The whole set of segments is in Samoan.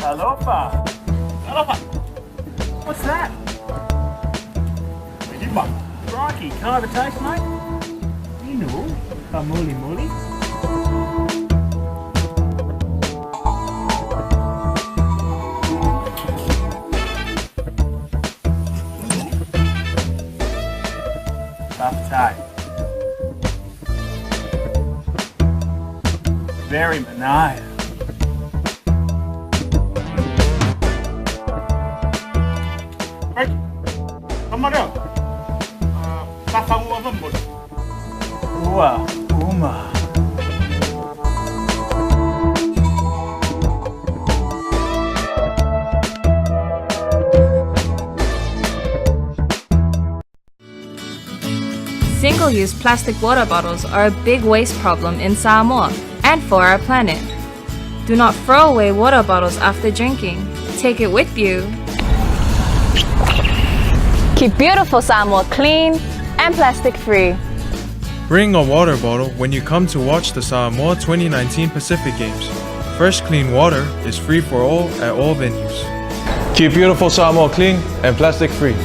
Alofa. Alofa. What's that? Crikey, can I have a taste, mate? Inu, muli muli. Buffet. Very nice. Ua, uma. Single-use plastic water bottles are a big waste problem in Samoa and for our planet. Do not throw away water bottles after drinking. Take it with you. Keep beautiful Samoa clean and plastic free. Bring a water bottle when you come to watch the Samoa 2019 Pacific Games. Fresh, clean water is free for all at all venues. Keep beautiful Samoa clean and plastic free.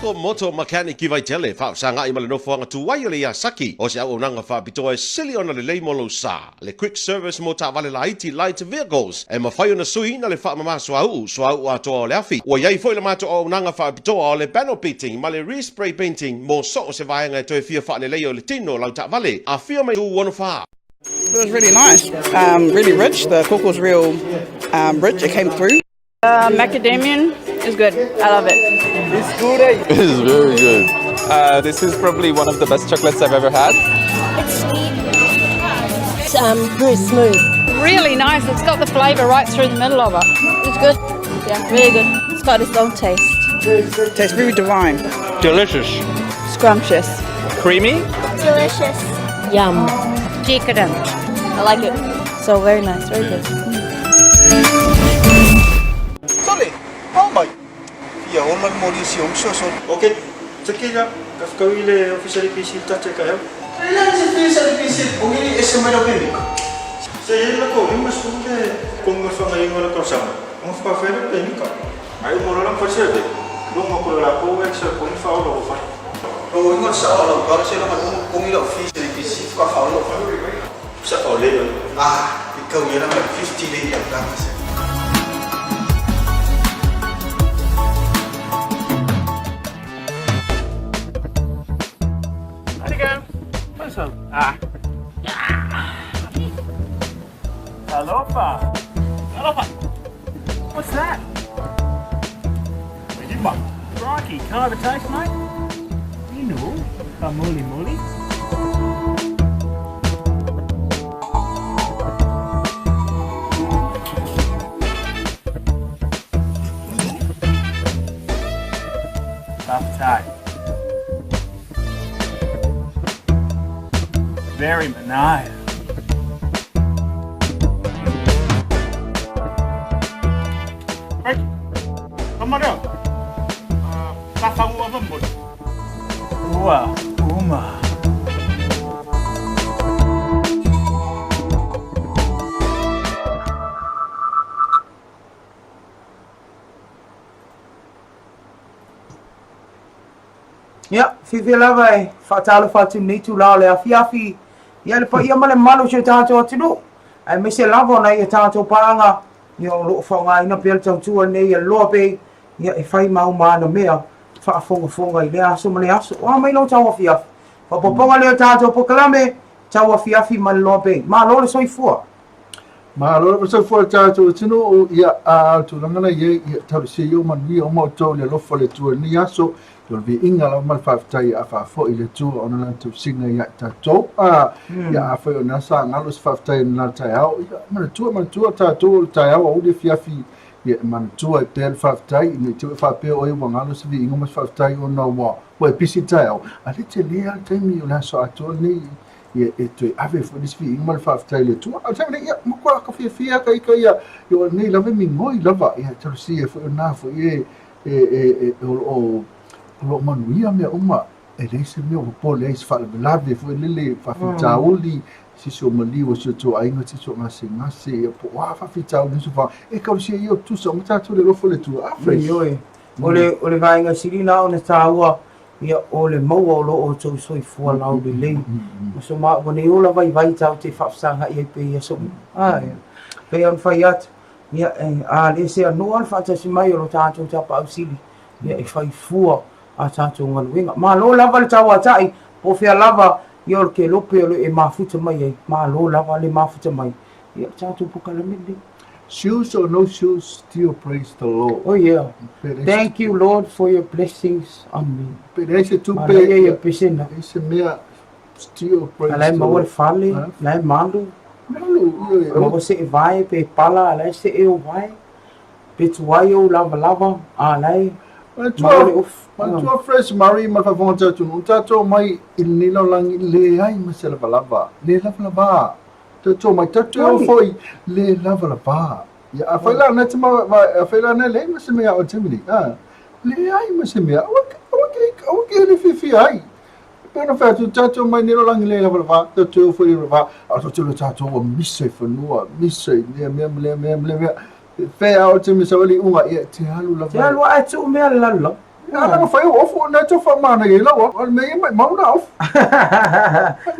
Le Ako Moto Mechanic i Vaitele, faafesagai ma le nofoaga tuai o le Iasaki, o se auaunaga faapitoa e sili ona lelei mo lou sa. Le Quick Service mo taavale laiti, light vehicles, e mafai ona suiina le faamama suauu, suauu atoa o le afi. Ua i ai foi le matou auaunaga faapitoa o le panel beating ma le respray painting mo so o se vaega e toe fia faaleleia o le tino o lau taavale. Afio mai 264. It was really nice, really rich. The koko was real rich. It came through. Macadamian is good. I love it. It's good. Eh? It is very good. This is probably one of the best chocolates I've ever had. It's sweet. It's very smooth. Really nice. It's got the flavour right through the middle of it. It's good. Yeah, really good. It's got its own taste. Tastes very divine. Delicious. Scrumptious. Creamy. Delicious. Yum. Decadent. I like it. So very nice, very good. Sole, ao mai. Fia ola le moli si ou soso. Ok, te kila, kafkau i le ofisa le PC tate ka heo. E leai se fisa le PC, o ngili ese mai lau pemika. Se i la ko lima sulu le konga whanga ingo la kausanga. Nga whakawhai le pemika. Ai o molo lang whasebe. Lunga ko la ko e sa ko ni whaola o whai. O ingo sa o lau kala se longa kongi lau fisa le PC whakawhaola o whai. Sa o le. Ah, i kau ia langa 50 le ia kanga se. Ah. Alofa. Alofa. What's that? Crikey, can I have a taste, mate? Inu, muli muli. Tough Very nice. Right. Come on down. Ua, uma. Ia, fiafia lava e faatalofa atu i lenei itula o le afiafi ia le paia ma le mamalu o si o tatou atunuu, aemaise lava o nai a tatou paaga, ia o lo o faaaogaina pea le tautua lenei a le Loa Bay, ia e fai ma uma ana mea faafogafoga i lea aso ma lea aso. O a mai lou tauafiafi? Faaopoopoga lea o tatou polokalame, tauafiafi ma le Loa Bay. Malo le soifua! Malo lava soifua le tatou atunuu, ia, a o le tulaga la i ai, ia, talosia ia ua manuia uma outou i le alofa o le Atua i lenei aso, ia o le viiga lava ma le faafetai a faafoi i le Atua ona lana tausiga ia i tatou. A, ia, afai o lena sa galo se faafetai i lena taeao, ia, manatua, manatua tatou o le taeao auli afiafi, ia, e manatua ai pea le faafetai, ne i te i ua e faapea oe ua galo se viiga ma se faafetai ona ua, ua e pisi i le taeao, a le tele lava le taimi o le aso atoa lenei ia e toe ave foi le isi viiga ma le faafetai i le Atua. A o le taimi nei, ia, matua ka fiafia ka ika ia, ia o lenei lava e migoi lava, ia talosia foi o na foi e, e, e, e, o lo o, o lo o manuia mea uma, e leai se mea ua popole ai se faalavelave foi lele, faafitauli, se isi o maliu o si o tou aiga, se isi o gasegase, ia po o a faafitauli nisi o fa, e talosia ia o tutusa uma tatou i le alofa o le Atua. A fresh. Ioe, o le, o le vaega sili na ona taua, Ia, o le maua o lo outou soifua laulelei, ma so maua nei ola vaivai tatou te faafesagai ai pea i aso uma. Ae, pei ona fai atu, ia, e, a le seanoa le faatasi mai o lo tatou Tapaau Sili, ia, e fai fua a tatou galuega. Malo lava le tauatai, po o fea lava, ia, o le kelope o lo e mafuta mai ai, malo lava le mafuta mai, ia, le tatou polokalame lenei. Shoes or no shoes, still praise the Lord. Oh yeah. Thank you Lord for your blessings on me. Pe leai se tupe. Manaia ia pesena. Leai se mea, still praise the Lord. Alai maua le fale, alai malu. Malu, ioe. Maua se e vae pe pala, alai se e o vae. Pe tuai ou lavalava, alai. Manatua, manatua Fresh Murray ma le faafofoga o le atunuu, tatou omai i lenei lalolagi leai ma se lavalava, le lavalava. Tatou omai, tatou o foi le lavalava. Ia, afai la na te ma, afai la na leai ma se mea o le taimi nei, a, leai ma se mea, aua, aua ke, aua ke le fiafia ai. E pei ona fai atu, tatou omai i lenei lalolagi le lavalava, tatou o foi le lavalava, a o tatou le tatou ua misa i fanua, misa i lea mea ma lea mea ma lea mea. Fea o te misa o le iuga, ia, te alu lava. Te alu ae tuu mea le lalolagi. Ia, na mafai o ofu, na tau faamanaia i lau o le mea ia maimau na ofu.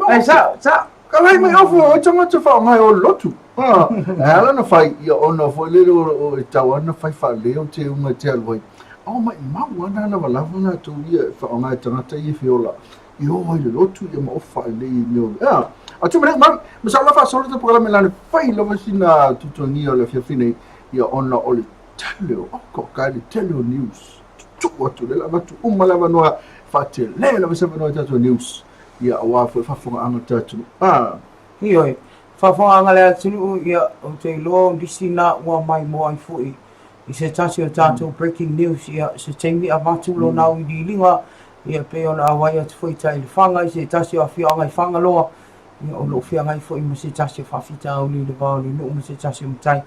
Ai, sao, sao. Ka lai mai ofu o tagata faaaoga o le lotu. Ah, e ala na fai, ia ona foi lele o e tau ana fai faaleo te unga te alu ai. Ao maimau ana lavalava latou ia e faaaoga e tagata ia e fiola. I o ai le lotu ia ma ofu faalelei i mea o le. Ah, atu mai mai, ma sa la faasolo te program la le fai lava sina tutuangia o le afiafi nei, ia ona o le tele o oko ka le tele o news. Tutu atu le avatu uma le avanoa faatele lava se avanoa i tatou news. Ia aua foi faafofogaaga o le atunuu. Ah. Ioe, faafofogaaga le atunuu, ia, ou te iloa o nisi na ua maimoa ai foi i se tasi o tatou breaking news, ia, se taimi avatu lona auiliiliga, ia, pei ona auai atu foi i Taelefaga i se tasi o afioaga i Fagaloa, ia, o lo o feagai foi ma se tasi o faafitauli i le va o le nuu ma se tasi o matai,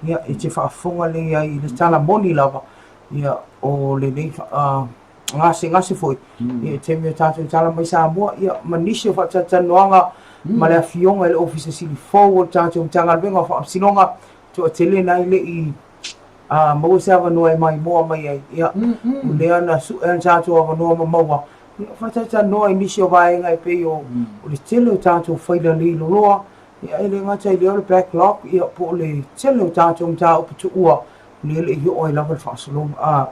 ia, e te faafofoga lelei ai i le tala moni lava, ia, o lenei gasegase foi, ia, i taimi o tatou tala mai Samoa, ia, ma nisi o faatalatalanoaga ma le Afioga i le Ofisa Sili fou o le tatou Matagaluega o Faamasinoga, toatele na e le i maua se avanoa e maimoa mai ai, ia, o lea na sue le tatou avanoa ma maua, ia, faatalatalanoa i nisi o vaega e pei o, o le tele o tatou faila leiloloa, ia, e le gata i lea o le backlog, ia, po o le tele o tatou mataupu tuua, lea e le i oo ai lava le faasologa. A,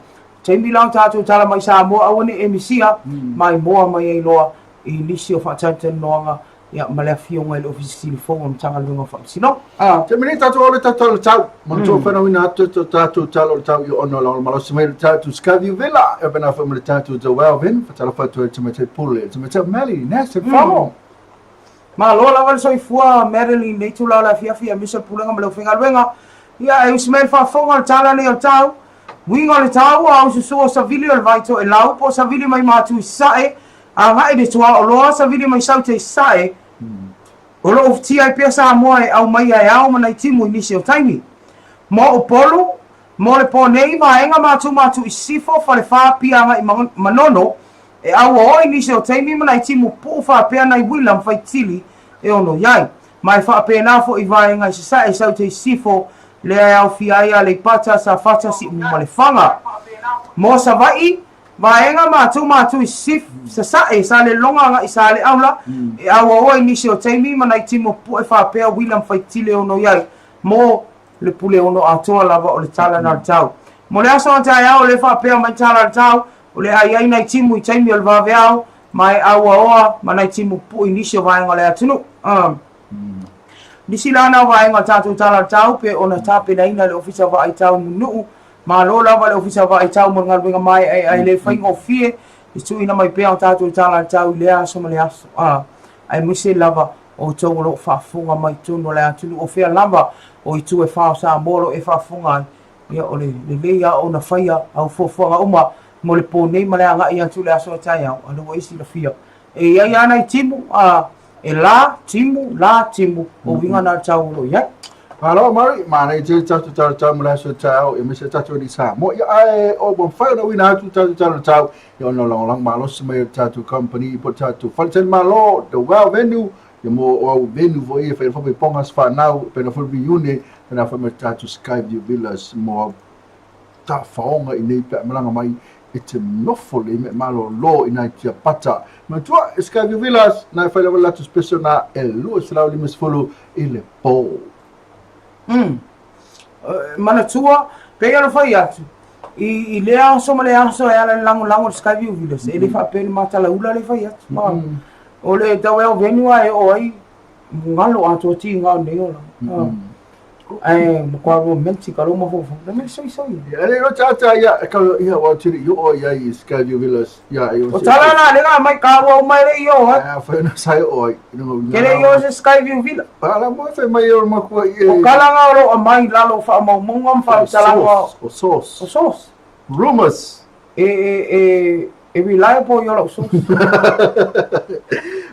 taimi la o tatou tala mai Samoa, aua ne i e misia, maimoa mai ai loa i nisi o faatalatalanoaga ia, ma le Afioga i le Ofisa Sili fou o le Matagaluega o Faamasinoga. A, taimi nei tatou ole tatou tala tau. Manatua whanauina atu to tatou tala o le tau i ona o malosi mai le tatou Skyview Villa. E pena foi ma le tatou The Well Vin. Whatalofa atu ai te tamaitai pule. Te tamaitai Meli, Ness, e whamo. Malo lava le soifua Madeline nei tula o le afiafi aemaise le pulega ma le aufaigaluega. Ia, e usi mai le faafofoga o le tala nei o le tau. Uiga o le taua, au susu o savili o le vai toelau po o savili mai Matu i Sasae, agai i le tuaoloa, savili mai Saute i Sasae, o lo o ufitia ai pea Samoa e aumaia e ao ma nai timu i nisi o taimi. Mo Upolu, mo le po nei, vaega Matu Matu i Sisifo, Falefa, Apia agai Manono, e auaoa i nisi o taimi ma nai timu puu faapea nai uila ma faitili e ono i ai. Ma e faapena foi i vaega i Sasae, Saute i Sisifo, lea e aofia ai Aleipata, Safata, Siumu ma Lefaga. Mo Savaii, vaega matou matou i Sisif, Sasae, Salelologa agai Saleaula, e auaoa i nisi o taimi ma nai timu pupue faapea uila ma faitili e ono i ai mo le pule ono atoa lava o le tala na le tau. Mo le aso a taeao o lea e faapea mai tala le tau, o le a i ai nai timu i taimi o le vaveao ma e auaoa ma nai timu pupuu i nisi o vaega o le atunuu. Nisi la na o vaega o le tatou tala le tau pe ona tapenaina e le Ofisa Vaai Tau Nuu. Malo lava le Ofisa Vaai Tau mo le galuega maeaea e le faigofie le tuuina mai pea o tatou tala le tau i lea aso ma lea aso. Aemaise lava outou o lo o faafofoga mai totonu o le atunuu o fea lava o itu e fa o Samoa o lo o e faafofoga ai. Ia, o le lelei lava ona faia au fuafuaga uma mo le po nei ma le agai atu i le aso a taeao, a lea ua e silafia. E i ai lava nai timu, a, e la, timu, la, timu, o uiga na o le tau o lo o i ai. Malo Mari, manaia tele tatou talatau mo le aso taeao, aemaise tatou alii Samoa. Ia, ae o ua mafai ona uina atu tatou talatau, ia ona lagolago malosi mai o le tatou company po o le tatou faletalimalo, The Well Venue, ia mo o au venue foi e fai ai foi ponga se whanau, pena foi reunion, pena foi ma le tatou Skyview Villas mo au tafaoga i nei pe a malaga mai e te nofo lelei ma e malōlō i nai tiapata. Manatua, e Skyview Villas, na e fai lava le latou special na e 250 i le pō. Manatua, pei ona fai atu, i lea aso ma lea aso e ala i le lagolago i le Skyview Villas, e le faapea ni matalaula le fai atu. O le taueo venua e oo ai galo atoa tiga o nei olaga. Ae matua romantic a lou mafaufau. Le mea soisoi. Ia le tata ia ka ia wa tiri yo o ia i Skyview Villas ia i o. O tala na le ga mai ka ua mai le i o ai. A fa na sai o ai. Ke le i o se Skyview Villa. Pala mo fe mai o makua i. O kala nga o lo mai lalo whaamaumauga ma whautalaga. O source. O source. Rumors. E, e, e, e reliable i o lau source.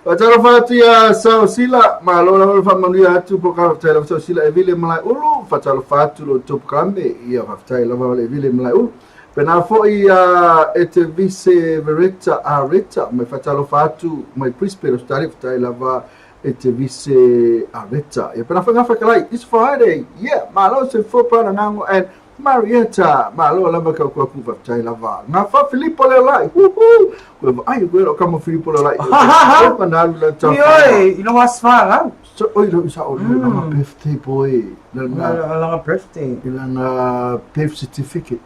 Faatalofa atu ia Sao Sila, malo lava le faamanuia atu po ka faafetai lava Sao Sila e vile malae ulu, faatalofa atu lo outou polokalame, ia faafetai lava le vile malae ulu. Pena foi ia e te vise Vereta Areta, mai faatalofa atu mai Brisbane, Australia, faafetai lava e te vise Areta. Ia pena foi ngafa kalai, it's Friday, yeah, malo se fo pa ngango and Marietta, malo lava ka kua ku faafetai lava. Gafa Filipo le lai. Huhu. Koe vaai koe lo kama Filipo le lai. O panalu la tau. Ioe, i lo asfanga. So oi lo isa o langa birthday boy. Langa langa birthday. Langa birth certificate.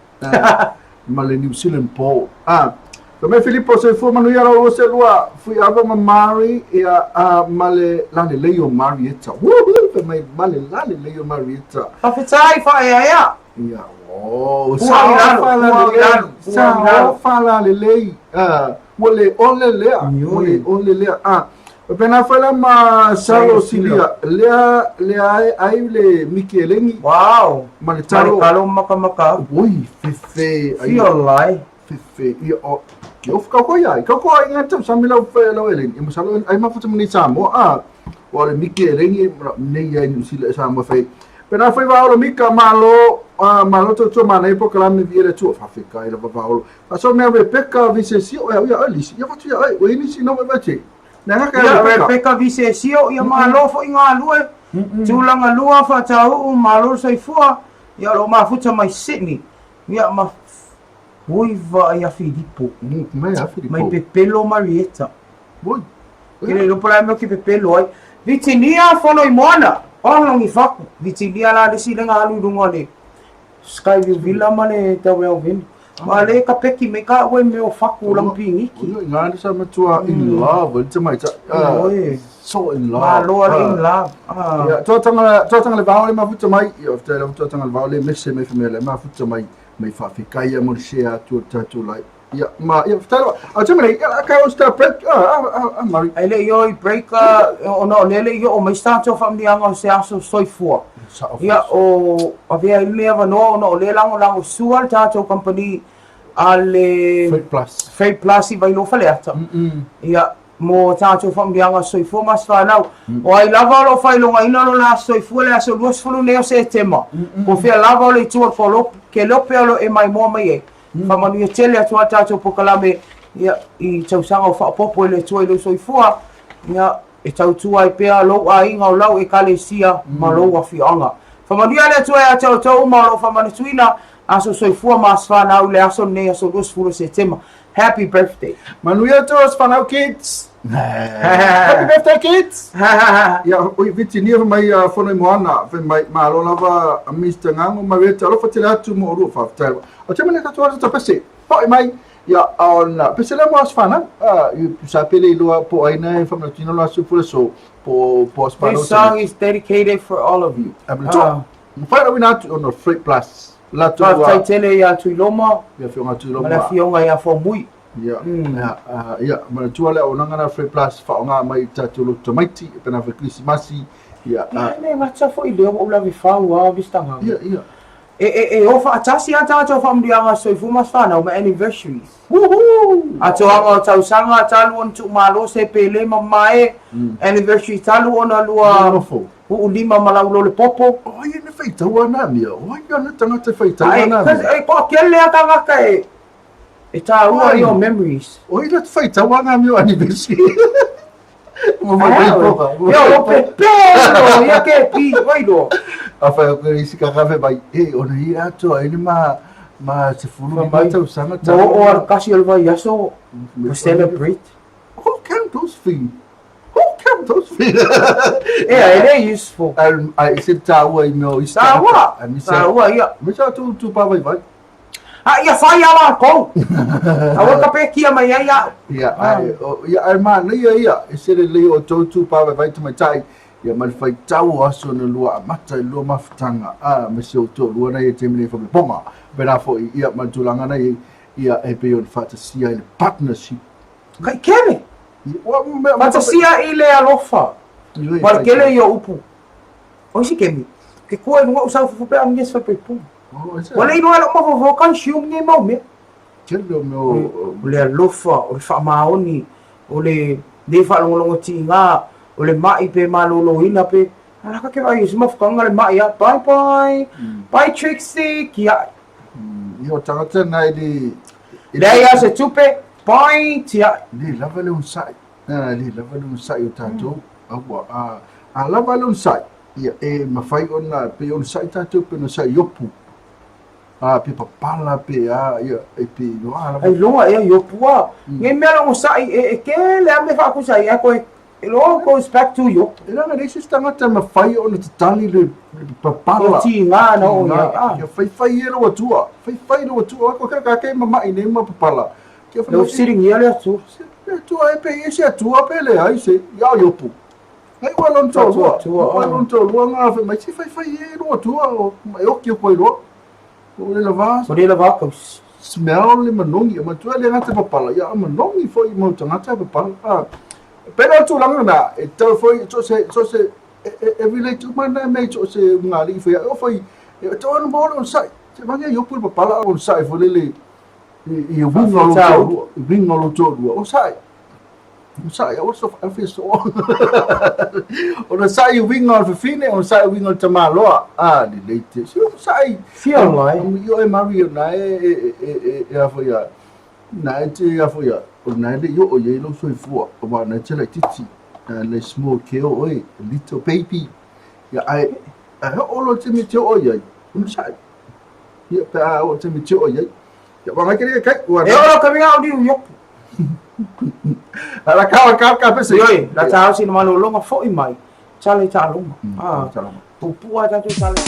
Ma le New Zealand po. Ah. Ka me Filipo se fua manuia ro se lua fui ava ma Mari ia a ma le la le lei o Marietta. Woohoo! Ka mai ma le la le lei o Marietta. Faafetai faaeaea. Ia, oh, Pua i lalo, pua i lalo, pua i lalo. Sa fala lelei. Ah, ua le ole lea, ua le ole lea. Ah, pena fai la ma Salo Silia, lea lea ai ai le Miki Elengi. Wow. Ma le talo. Ma le talo makamaka. Oi, fefe. Fia lai. Fefe, ia o ke ofu kau koi ai. Kau koi ngai tau sami lau fe lau Elengi. Ma salo ai mafuta mani Samoa. Ah, ua le Miki Elengi nei ai New Zealand Samoa fai. Pena fai vaolo Mika malo malo tautua manai polokalame viia le Atua faafetai lava vaolo. Faasoa mea Rebecca Visesio e au ia oe Lisi ia fatu ia oe ua i nisi nau mai vae Nea ka Ia Rebecca Visesio ia malo foi galue tulaga lua faatauu malo le soifua ia o lo o mafuta mai Sydney ia ma oi vaai ia Filipo mai pepelo Marietta. Oi. Ke le iloa po o le a le mea ou te pepelo ai. Vitinia Fonoimoana, Ologifaku. Vitinia la le isi lea na alu i luga o le Skyview Villa ma le Taueo Villa. Ma le ka peki mai ka ue mea o faku langa piniki. Oi, ngā ni sa matua in love, le tamaita. Oi. So in love. Malo ale in love. Ia, tuatanga, tuatanga le vao le mafuta mai. Ia, faafetai lava tuatanga le vao le mese mai whamea le mafuta mai. Mai whaafekai mo le share atu o le tātou lai. Ia, ma, ia, faafetai lava. A tau mai, ia, ka o star break, a, a, a, a, Murray. Ai le i o i break, ona o lea le i oo mai sa tatou faamanuiaga o se aso soifua. Ia, o avea ai lenei avanoa ona o lea e lagolago sua le tatou kamupani a le Freight Plus. Freight Plus i Vailoa Faleata. Ia, mo tatou faamanuiaga soifua ma aso fanau. O ai lava o lo o faailogaina lona aso soifua i le aso 20 nei o Setema, po fea lava o le itu o le kelope o lo o e maimoa mai ai. Faamanuia tele atu a tatou polokalame ia, i tausaga o faaopoopo e le Atua i lou soifua, ia, e tautua ai pea lou aiga o lau Ekalesia ma lou afioaga. Faamanuia le Atua ia te outou uma o lo o faamanatuina aso soifua ma aso fanau i le aso lenei aso 20 o Setema. Happy birthday! Manuia atu aso fanau kids! Happy birthday kids! Ia, oi Vitinia fai mai a Fono i Moana, fai mai malo lava a Mr Ngango Marietta alofa tele atu mo olua faafetai lava. O te mea katoa ta pese, hoi mai ia ona pese lea mo aso fanau. I sa pele i loa po aina e whamanatino lo aso fule so po po aso fanau. This song is dedicated for all of you. Ah. Mwhai rawina atu ona Freight Plus. La tu Faafetai tele ia Tuiloma. Ia whionga Tuiloma. Ma le afioga ia Fomui. Ia, ia, ia, manatua lea o nanga na Freight Plus whaonga mai i tātou lotu tamaiti, e pena whai Krisimasi, ia. Ia, me ngata foi lea ua ulawe whau a Mr. Nganga. Ia, ia. E, e, e o whaatasi a tātou whaamanuiaga soifua ma aso fanau ma anniversaries. Woohoo! Atoaga o tausaga talu ona tuumalo se pele ma mae, anniversary talu ona lua Nofo. uulima ma lau lole popo. O ai e whaitau ana mea, o ai ana tangata e whaitau ana mea. E, ko kele a tangata e, e tāua i o memories. O ai la te whaitau ana mea o anniversary. Mo mai whai poka. Ia o pepelo, ia ke pi, wairo. A whai o koe isi ka kawe mai, e, ona i atoa, ene ma, ma se fulu ni mātau sanga tau. Mo o ara kasi o le vai aso, to celebrate. Who count those things? Who count those things? Ea, e le useful. Ai, se tāua i mea o isi. Tāua, tāua, ia. Me sa tū tū pā vai vai. A ia whai a lākou. Aua ka pēkia mai ai au. Ia, ai, o, ia, ai māna ia, ia, e sere lei o tō tū pā vai vai tamaitai, ia ma le whaitau o aso na lua a mata i lua mafutanga, a, me se o tō lua nei e te mene whamle ponga, pēnā foi, ia, ma le tūlanga nei, ia, e pei o le whaatasia i le partnership. Kai kele! Whaatasia i le alofa. Wa le kele i o upu. O isi kemi, ke kua i lunga u sau fufu pe angi se whai pei pung. Ua le iloa e lou mafaufau consume nei mau mea. Tele o mea o. O le alofa, o le faamaoni, o le lē faalogologo tigā, o le maʻi pe malōlōina pe, a laka ke vaai i se mafukaga le maʻi a, bye bye, bye Trixie, tiaʻi. Ia o tagata na e le. Leai a se tupe, bye, tiaʻi. Le lava le onosai, le lava le onosai o tatou, aua a, a lava le onosai, ia e mafai ona, pe onosai tatou pe onosai iopu. A pe papala pe a ia e pe iloa lava. Ai loa ea iopu a. Nei mea le onosai e e tele a mea faakusa ai ae koe it all goes back to iopu. E leaga leai se isi tagata e mafai ona tatali le papala. Ia tiga na oo i ai a. Ia faifai ia lou Atua. Faifai lou Atua. Ko ka ke mama'i nei ma papala. Kia whai. Leu fesiligia le Atua. Le Atua e pe i se Atua pe leai se ia o iopu. Ngai ua lona toalua. Ua lona toalua ngā whai mai, si whai whai e lua tua o e oki o koe loa. O le lava. O le lava kausi. Smell le manogi, o matua le gata papala, ia a manogi foi mau tagata papala. Ah, pena o tulaga na, e tau foi, so se, so se, e relate uma na mea so se ngā lii foi, o foi, e tau anu mo le sai, se vange i opu le papala o sai foi le, i winga o lo toalua, i winga o lo toalua, o sai. Sa'i aua so fia soo. Ona sa'i uiga o le fafine, ona sa'i uiga o le tamaloa. A, lelei te. Si o sa'i. Fia mai. I o e mari o na e e e e e a foi a. Na e te a foi a. O na e le i oo i ai lou soifua. Aua na e te laitiiti. Na le small ke oo e. Little baby. Ia ae ae oo loa le taimi e te oo i ai. Ona sa'i. Ia pe a oo le taimi e te oo i ai. Ia wanga kere kai. E oo lau kamiga o liu iopu. Ala ka ka ka pese. Ioe, la ta hausi na malologa fo'i mai. Tale taaloga. Ah, pupua tatou tale.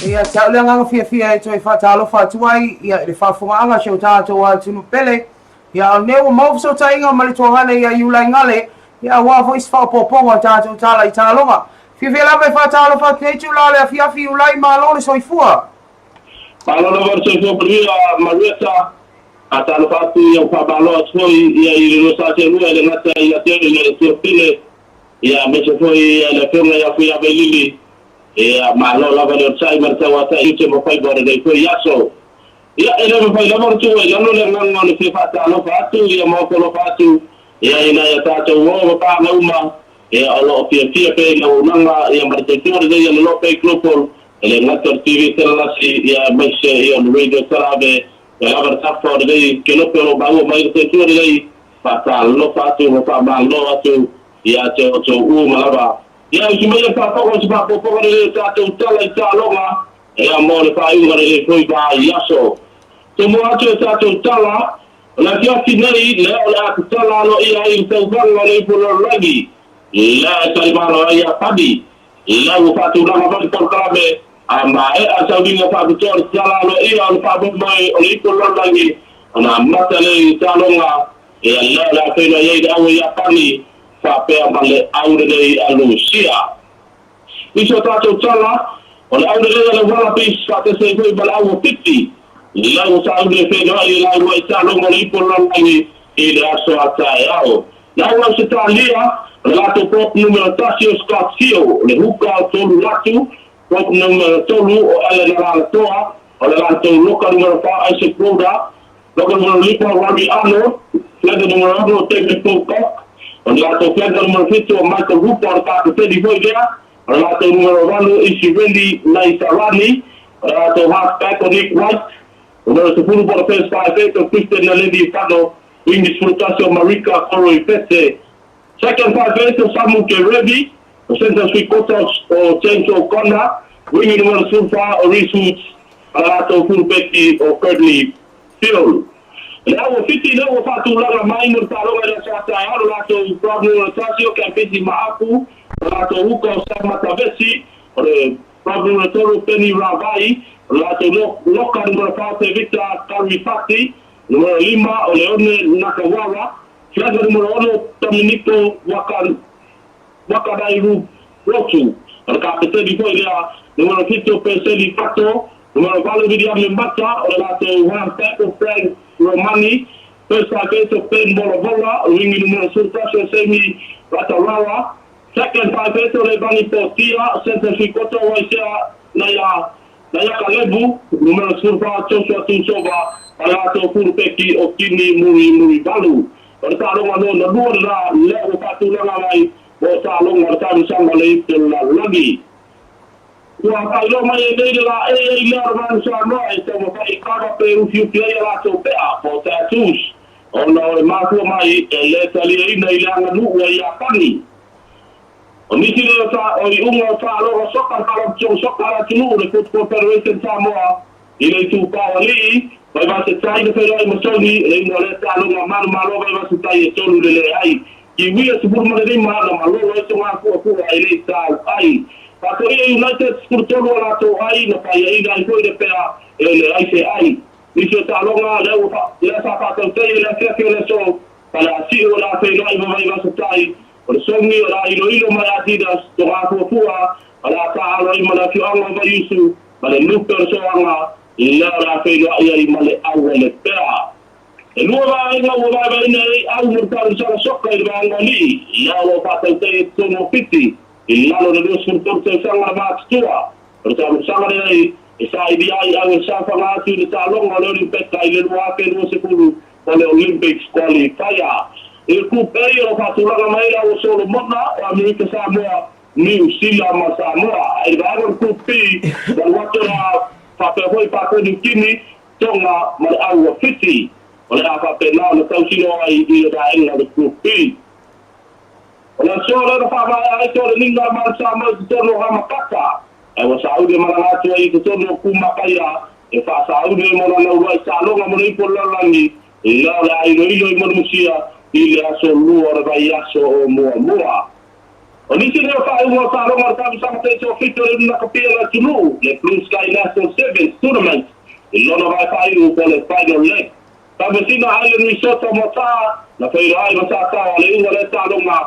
Ia te au le agaga fiafia e toe faatalofa atu ai ia i le faafofogaaga a si o tatou atunuu pele. Ia a o lenei ua maua fesootaiga ma le tuagana ia Iulai Gale, ia aua foi se faaopoopoga o tatou tala i taaloga. Fiafia lava e faatalofa atu nei itula o le afiafi Iulai, malo le soifua. Malo lava le soifua manuia Marieta. Faatalofa atu ia ua faamalo atu foi ia i le lua sa seelua e le gata ia te oe le Tuafile ia aemaise foi ia le Afioga ia Fuiavailili. Ia malo lava le onosai ma le tauatai ute ma faiva o lenei foi aso. Ia e le mafai lava ona tuu ai lalo le agaga o le fia faatalofa atu ia ma ofo alofa atu ia i nai a tatou uo ma paaga uma ia o lo o fiafia pea i le auaunaga ia ma le tautua lelei a le Lope Global e le gata o le TV Telalasi ia aemaise ia o le Radio Telave ia lava le tafa o lenei kelope o lo o maua mai le tautua lelei faatalofa atu ma faamalo atu ia te outou uma lava. Ia usu mai le faafofoga o se faaopoopoga lelei o tatou tala i taaloga, ea mo le faaiuga lelei foi vaiaso. Tomua atu e tatou tala, o le afiafi nei, lea o le a tatala aloaia ai le tauvaga o le ipu lalolagi, lea e talimalo ai ia Pani, lea ua faatulaga mai le polokalame, a maea le sauniga faapitoa o le tatala aloaia o le faamoemoe o le ipu lalolagi, ona amata lea i taaloga, ea lea o le a feiloai ai le aua ia Pani, faapea ma le au lenei a Lusia. I so tatou tala, o le au lenei a le Wallabies faatasi ai foi ma le au o Fiti, lea ua sauni e feiloai i la uluai taaloga o le ipu o le lalolagi i le aso a taeao. Le au Ausetalia, o le latou prop numera tasi o Scott Sio, o le huka o Tolu Latu, prop numera tolu o Allen Alaalatoa, o le latou loka numera fa Isaac Roda, Loka numera lima o Robbie Arnold, flanker numera ono o David Pocock, o le latou flanker numera fitu o Michael Hooper o le kapeteni foi lea, o le latou numera valu o Isireli Naisarani, o le latou half back o Nick White, numera 10 mo le first five-eight o Christian Naledi Fano, wing 11 o Marika Koroibete, second five-eight o Samu Kerevi, o centre sui kota o James O'Connor, wing numera 14 o Reece Woods, ma le latou fulupeti o Courtney Field. Le au o Fiti lea ua faatulaga mai mo le taaloga i le aso a taeao, le latou prop numera tasi o Campisi Maapu, le latou uka o Sam Matavesi, o le prop numera tolu o Penny Ravai, o le latou loka numera fa o Tevita Karifati, numera lima o Leone Nakawara, flanker numera ono Dominiko Waka Wakanairu Rotu, o le kapeteni foi lea, numera 7 o Peseli Fato, numera 8 Viliame Mata, o le latou half back o Frank Romani, first five eighth o Ben Volavola, o le wingi numera 11 o Semi Ratarara, second five eighth o Levani Potia, centre sui-kota o Waisea Naia Naiaka Levu, numera 14 Joshua Tuisova, ma le latou fulupeki o Kini Muri Murivalu. O le taaloga lona lua lena lea ua faatulaga mai mo taaloga o le tausaga o le ipu o le lalolagi. Ua faailoa mai e nei le la e i ai lea o le Manu Samoa e taumafai e kava pe ufiufi ai a latou pea po o tattoos ona o le mafua mai e le taliaina i le aganuu a Iapani. O nisi nei o ta o iuga o taaloga soka le Faalapotopotoga Soka a le atunuu le Football Federation Samoa I le itupa o alii, Vaivase-tai na feiloai ma Soni, le ingoa lea taaloga manumalo Vaivase-tai e tolu le leai. Kiwia 15 na malolo ai Togafuafua e le i tau ai. Faatoia United 13 a latou ai na paiaina ai foi le pea e leai se ai. Nisi o taaloga lea ua lea sa faatautai e le afiafi o le aso Faleasiu o le a feiloai ma Vaivase-tai, o le Sogi o le a iloilo mai Adidas, Togafuafua o le a taaalo ai ma le afioaga o Vaiusu, ma le lupe o le soaga, lea o le a feiloai ai ma le au a le pea. E lua vaega ua vaevaeina ai au mo le talosaga soka i le vaega o alii, lea o lo o faatautai ai totonu o Fiti, i lalo o le 23 tausaga le matutua. O le talosaga lenei e sailia ai au e saofaga atu i le taaloga o le Olimpeka i le 2020 o le Olympics Qualifier. I le Group A o lo o faatulaga mai ai le au o Solomona, o Amerika Samoa, Niu Sila ma Samoa. Ae i le vaega o le Group B, na alu atu la faapea foi Papua New Guinea, Tonga ma le au a Fiti. O le a faapena ona tausino ai i le vaega o le Group B. O le aso lea na faavaea ai Toleniga ma le Samoa i totonu o Hamakata, ae ua sauni e malaga atu ai i totonu o Kumakaia e faasauni ai mo lana uluai taaloga mo le ipu o le lalolagi, lea o le a iloilo i Manusia i le aso lua o le vaiaso o muamua. O nisi nei o faaiuga o taaloga o le tausaga 37 o le Lunakapia o le atunuu, le Blue Sky National Sevens Tournament, i lona vae faaiu po o le Final Leg. Taumasina Island Resort o Moataa, na feiloai ai ma Sataoa le iuga o lea taaloga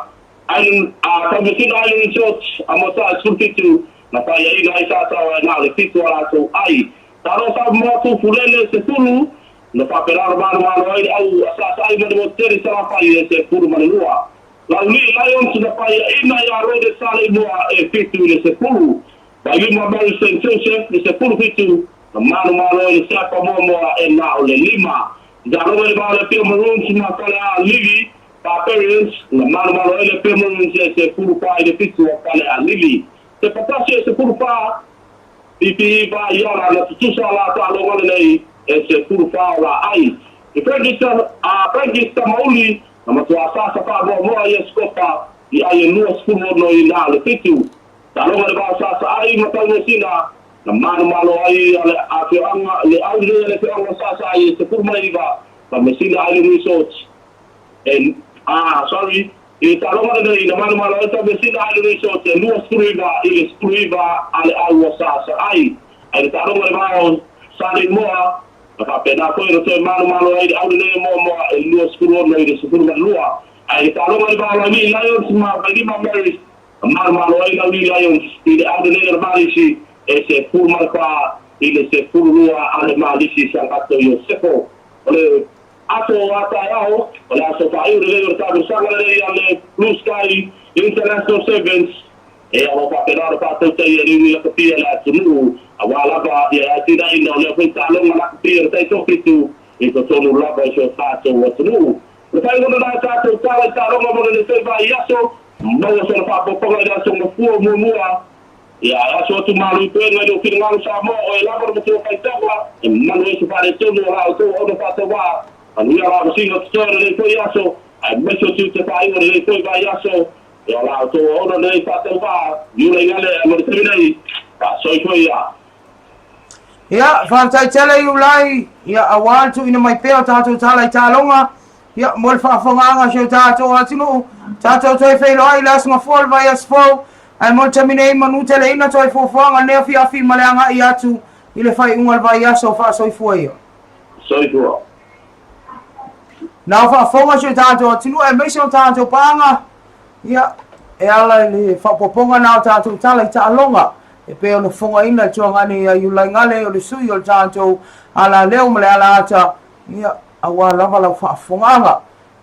Island, a Taumasina Island Resort a Moataa e 17, na faiaina ai Sataoa e na o le fitu a latou ai. Taloa Samoa Tufulele 10, na faapena ona manumalo ai le au a Sasaai ma le motu tele i Salafai e 12. Laulii Lions na faiaina ia Rhodes Saleimoa e 7 i le 10. Vailima Mary Saint Joseph le 17, na manumalo ai le Siapa muamua e na o le 5. Taloga i le va o le Apia Maroons ma Falealili Barbarians, na manumalo ai le Apia Maroons e 14 i le 7 o Falealili. Se patasi e 14, Pipi iva i ala na tutusa la taaloga lenei e 14 o la ai. I Frankie a Frankie Tamauli na matua sasa faamuamua ia Sikopa i ai e 26 i na le fitu. Taaloga le vao sasa ai ma Taumeasina na manumalo ai a le afioaga le au lenei a le afioaga sasa ai e 19 Taumeasina Island Resorts e ah sorry i taaloga lenei na manumalo ai Taumeasina Island Resorts e 29 i le 19 a le au o sasa ai. Ai le taaloga le vao Saleimoa Na faapena foi ona toe malomalo ai le aulelei o Moamoa e 26 i le 12, ae i le taaloga i le va o Laulii Lions ma Vailima Marys, na malomalo ai Laulii Lions i le aulelei o le Malisi e 14 i le 12 a le Malisi Sangato Iosefo. O le aso a taeao, o le aso faaiu lelei o le taamilosaga lelei a le Blue Sky International Sevens, E alo faapena ona faatautaia e le umi lakapia le atunuu, aua lava ia atinaeina o lea foi taaloga lakapia o le taitoafitu i totonu lava o si o tatou atunuu. O le faaiuga lena e tatou tala i taaloga mo lenei foi vaiaso, maua sona faaopoopoga i le aso Gafua muamua, ia ae aso atu malu i puega i lou finagalo Samoa, oe lava le matua faitaga, e malu ai se faaletonu o la outou aoga faatauvaa, manuia lavasiga o totoe o lenei foi aso, aemaise o tiute faaiu o lenei foi vaiaso. Ia o la outou auauna lenei faatauvaa, Iula i gale mo le taimi nei, faasoifua ia. Ia, faafetai tele Iulai, ia aua le tuuina mai pea o tatou tala i taaloga, ia mo le faafofogaaga a si o tatou atunuu, tatou toe feiloai i le Aso Gafua o le vaiaso fou, ae mo le taimi nei manu teleina toe fuafuaga lenei afiafi ma le agai atu i le faaiuga o le vaiaso, faasoifua ia. Soifua. Na o faafofoga si o tatou atunuu aemaise o tatou paaga, ia, e ala i le faaopoopoga na o tatou tala i taaloga, e pei ona fofogaina e Tuagane ia Iulaigale o le sui o le tatou alaleo ma le alaata, ia, aua lava lau faafofogaaga.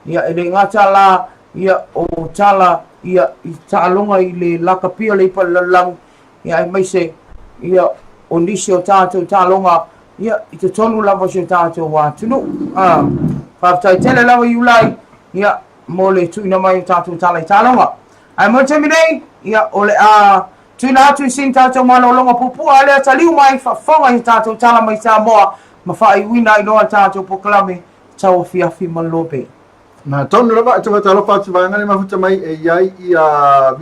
Ia, e le gata la, ia, o tala, ia, i taaloga i le lakapi o le ipa i le lalolagi, ia aemaise ia o nisi o tatou taaloga ia i totonu lava o si o tatou atunuu. Ah, faafetai tele lava Iulai ia mo le tuuina mai o tatou tala i taaloga. Ae mo le taimi nei, ia o le a tuuina atu i sina tatou malologa puupuu a lea taliu mai faafofoga i tatou tala mai Samoa ma faaiuina ai loa le tatou polokalame tauafiafi ma le lobe. Na tonu lava e te whakatalofa atu vaega nei mafuta mai e iai ia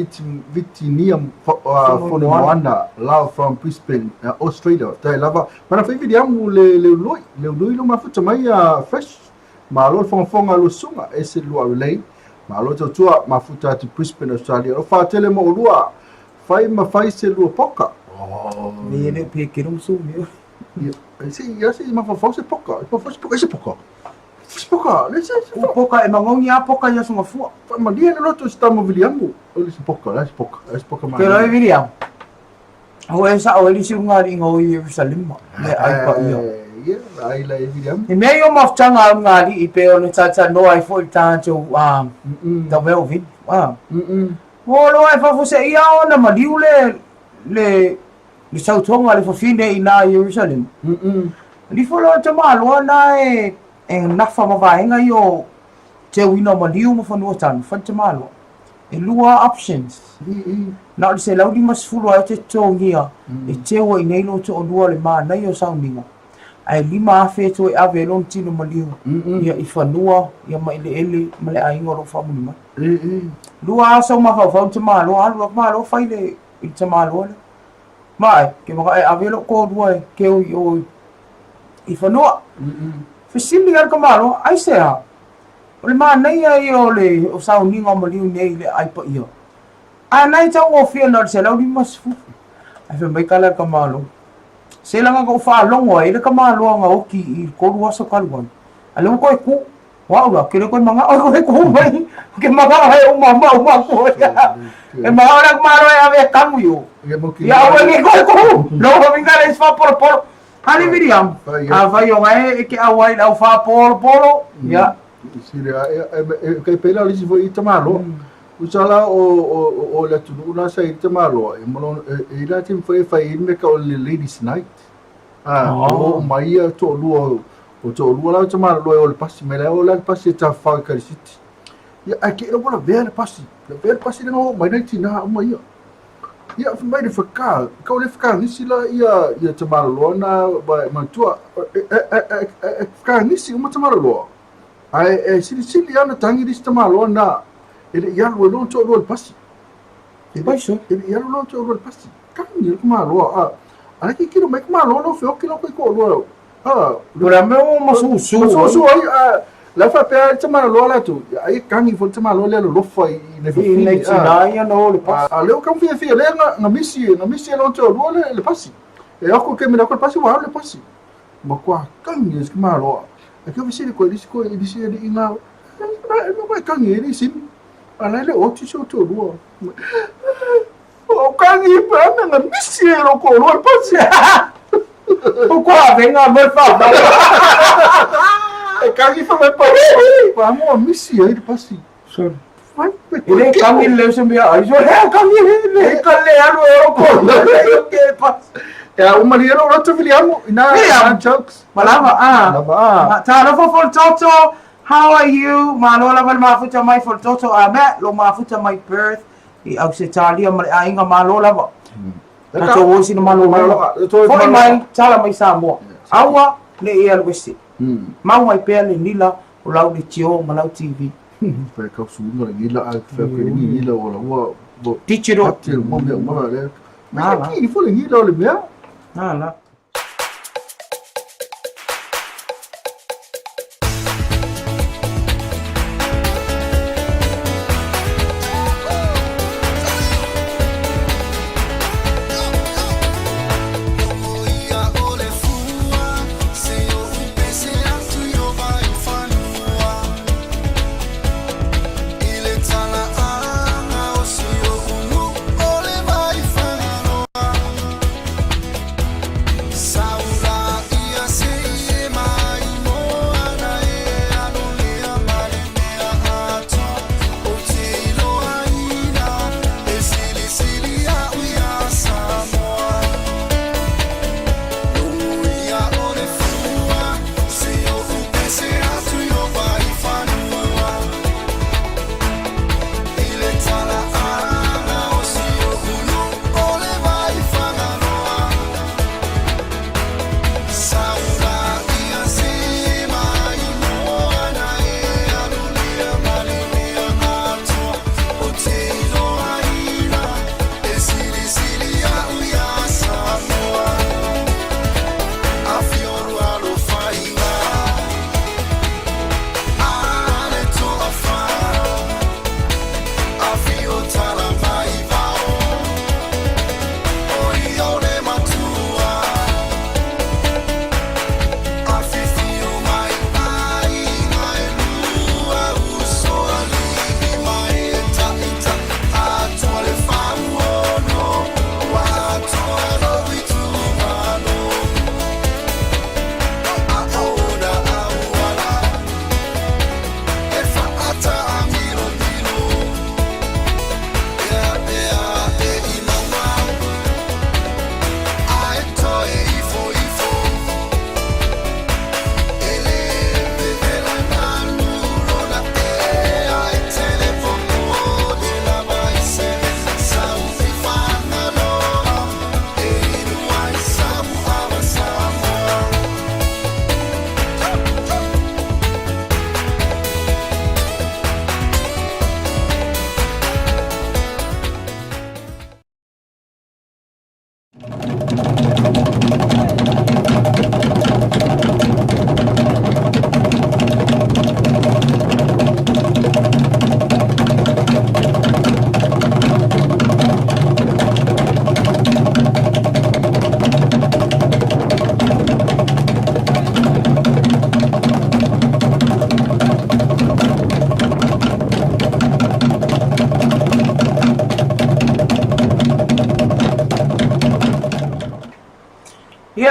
Vitinia Fonomoana Lau from Brisbane, Australia. Faafetai lava. Mana fai Viliamu le leului, leului lo mafuta mai ia fresh. Malo le fogafoga lua susuga, ese le lua aulelei. Malo tautua mafuta atu Brisbane, Australia. O whātele mo olua, fai ma fai se lua poka. Oh. Me ne pe ke no so me. Ia, se ia se mafafau se poka. Mafafau se poka, se poka. Poka, le se se poka e magogi a poka i aso gafua. Faamalie le loto se tama Viliamu. O le se poka, le se poka, le se poka mai. Te roi Viliamu. O e sa o elisi unga ali inga o Yerusalema. Le ai pa ia. Ia, ai la e Viliamu. I mea i o mafutanga a unga ali i pe o le tata noa i fo i tātou tau mea o vini. O loa e fafuse ia o na maliu le le le sautoga a le fafine i nā Ierusalema. Lifo loa le tamaloa na e e nafa ma vaega ia o teuina o maliu ma fanua tanu, fai le tamaloa. E lua options. Na o le 150 lava e te totogia e teu ai nei lou toalua o le manaia o sauniga, ae 5,000 e toe ave ai lona tino maliu ia i fanua ia ma eleele ma le aiga o lo o faamuli mai. Lua aso mafaufau le tamaloa, alu loa le tamaloa fai le i le tamaloa lea. Ma e, ke maka e ave lou toalua e keu i o i fanua. Fesili ai le tamaloa, Aisea? O le manaia ia o le o sauniga o maliu nei i le aai paia. Ae na e taugofie na o le 150. Ae fai mai tala a le tamaloa, Se leaga na ou faalogo ai i le tamaloa na oti i le 3 aso talu ai, a o lea ua toe tu. O au la, ou te le toe manao e toe tu mai. Ou te manao e uma uma uma atu ai. E manao le tamaloa e ave e tanu i o. Ia aua ne i toe tu. Lou uiga le isi faapolopolo. Ali Miriam, afai o gae e ke auai i le au faapolopolo, ia. Sili a e kai pela le isi foi i tamaloa. Usa la o le atunuu la sa i tamaloa e molo e ila te foi e fai me ka o le ladies night. Ah, o mai ia to lua o to lua la tamaloa o le pasi mai la o la pasi e ta fa ka city. Ia a ke lo bola vea le pasi. Le vea le pasi le no mai nei tina uma ia. Ia fai mai le whaka, kau le whakangisi la ia ia tamaloloa na matua e whakangisi uma tamaloloa. Ae e silisili ana tangi lisi tamaloa na e le i alu e lona toalua i le pasi. E le e le i alu lona toalua i le pasi. Tangi le tamaloa a a le kikilo mai tamaloa lo feoki lo kai toalua. A O le mea ua masusu. Masusu ai a la faapea ai tamaloloa latou ai tangi foi le tamaloa lea lolofa i nai fafine. I nai tina ia na o le pasi. A lea ua tau fiafia lea na misi na misi e lona toalua le pasi. E ako ke mea ko le pasi ua alu le pasi. Matua tangi e se maloa. E ke fesili koe i lisi koe i lisi alii nga e no koe tangi e lisi. A lai le oti so to lua. O kangi pa na nga misi e ro ko lua pasi. O ko a venga mo fa. E kangi fa me pa. Pa mo misi e le pasi. Sorry. E le kangi le se mea ai. So he kangi le ka le alu e ro ko. Ke pasi. Ia uma lia lou loto Viliamu ina Viliamu. jokes. Malava a. Malava a. Talofa Foltoto, how are you? Malo lava le mafuta mai Foltoto a Matt, lo mafuta mai Perth i Ausetalia ma le aiga malo lava. Tatou o sina malo lava. Foi mai, tala mai Samoa. Aua ne i alu ese. Mau mai pea le nila o lau le tio ma lau TV. Fai kau suinga le nila a fai koe ni nila o la ua Digital. Ati mo mea uma le. Nā ki fo le nila o le mea. Nā la.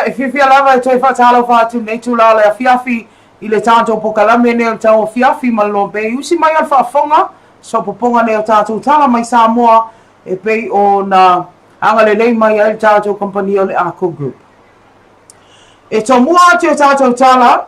Ia, e fiafia lava e toe faatalofa atu i lenei itula o le afiafi i le tatou pokalame nei o le tauafiafi ma le loa pei usi mai o le faafofoga sopopoga nei o tatou tala mai Samoa e pei ona agalelei mai ai le tatou kamupani o le Arco Group. E tomua atu e tatou tala,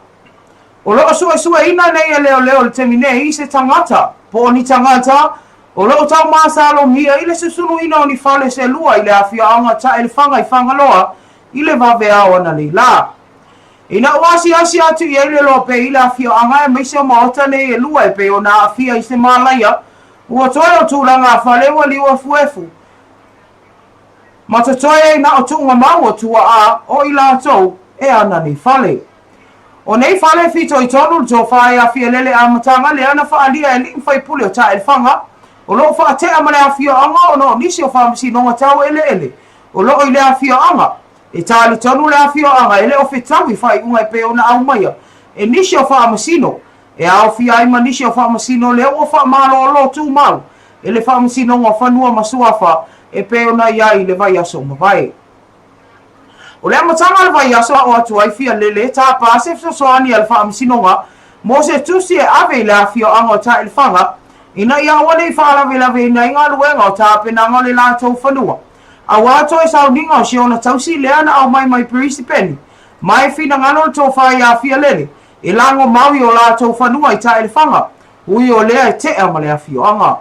o lo o suesueina nei e leoleo i le taimi nei se tagata po o ni tagata o lo o taumasalomia i le susuluina o ni fale se lua i le afioaga Taelefaga i Fagaloa i le vaveao ananei lā. Ina ua asiasi atu i ai le loa pei i le afioaga aemaise o maota nei e lua e pei ona aafia i se malaia, ua toe o tulaga a fale ua liu efuefu ma totoe ai na o tuugamau o tuaa o i latou e ana nei fale. O nei fale e fitoitonu le tofa e afialele amataga lea na faaalia e alii ma faipule o Taelefaga o lo o faatea ma le afioaga ona o nisi o faamasinoga tau eleele o lo o i le afioaga. E talitonu le afioaga e le o fetaui faaiuga e pei ona aumaia e nisi o faamasino e aofia ai ma nisi o faamasino lea ua faamalolo tumau e le Faamasinoga o Fanua ma Suafa e pei ona i ai i le vaiaso ua mavae. O le amataga o le vaiaso aʻo atu ai Fialele tāpā se fesoasoani a le Faamasinoga mo se tusi e ave i le afioaga o Taelefaga ina ia aua ne i faalavelaveina ai galuega o tapenaga o le latou fanua auā toe sauniga o si ona tausi lea na aumai mai Perisipeni ma e finagalo le tofa iā Fialele e lago mau i o latou fanua i Taelefaga ui o lea e tea ma le afioaga.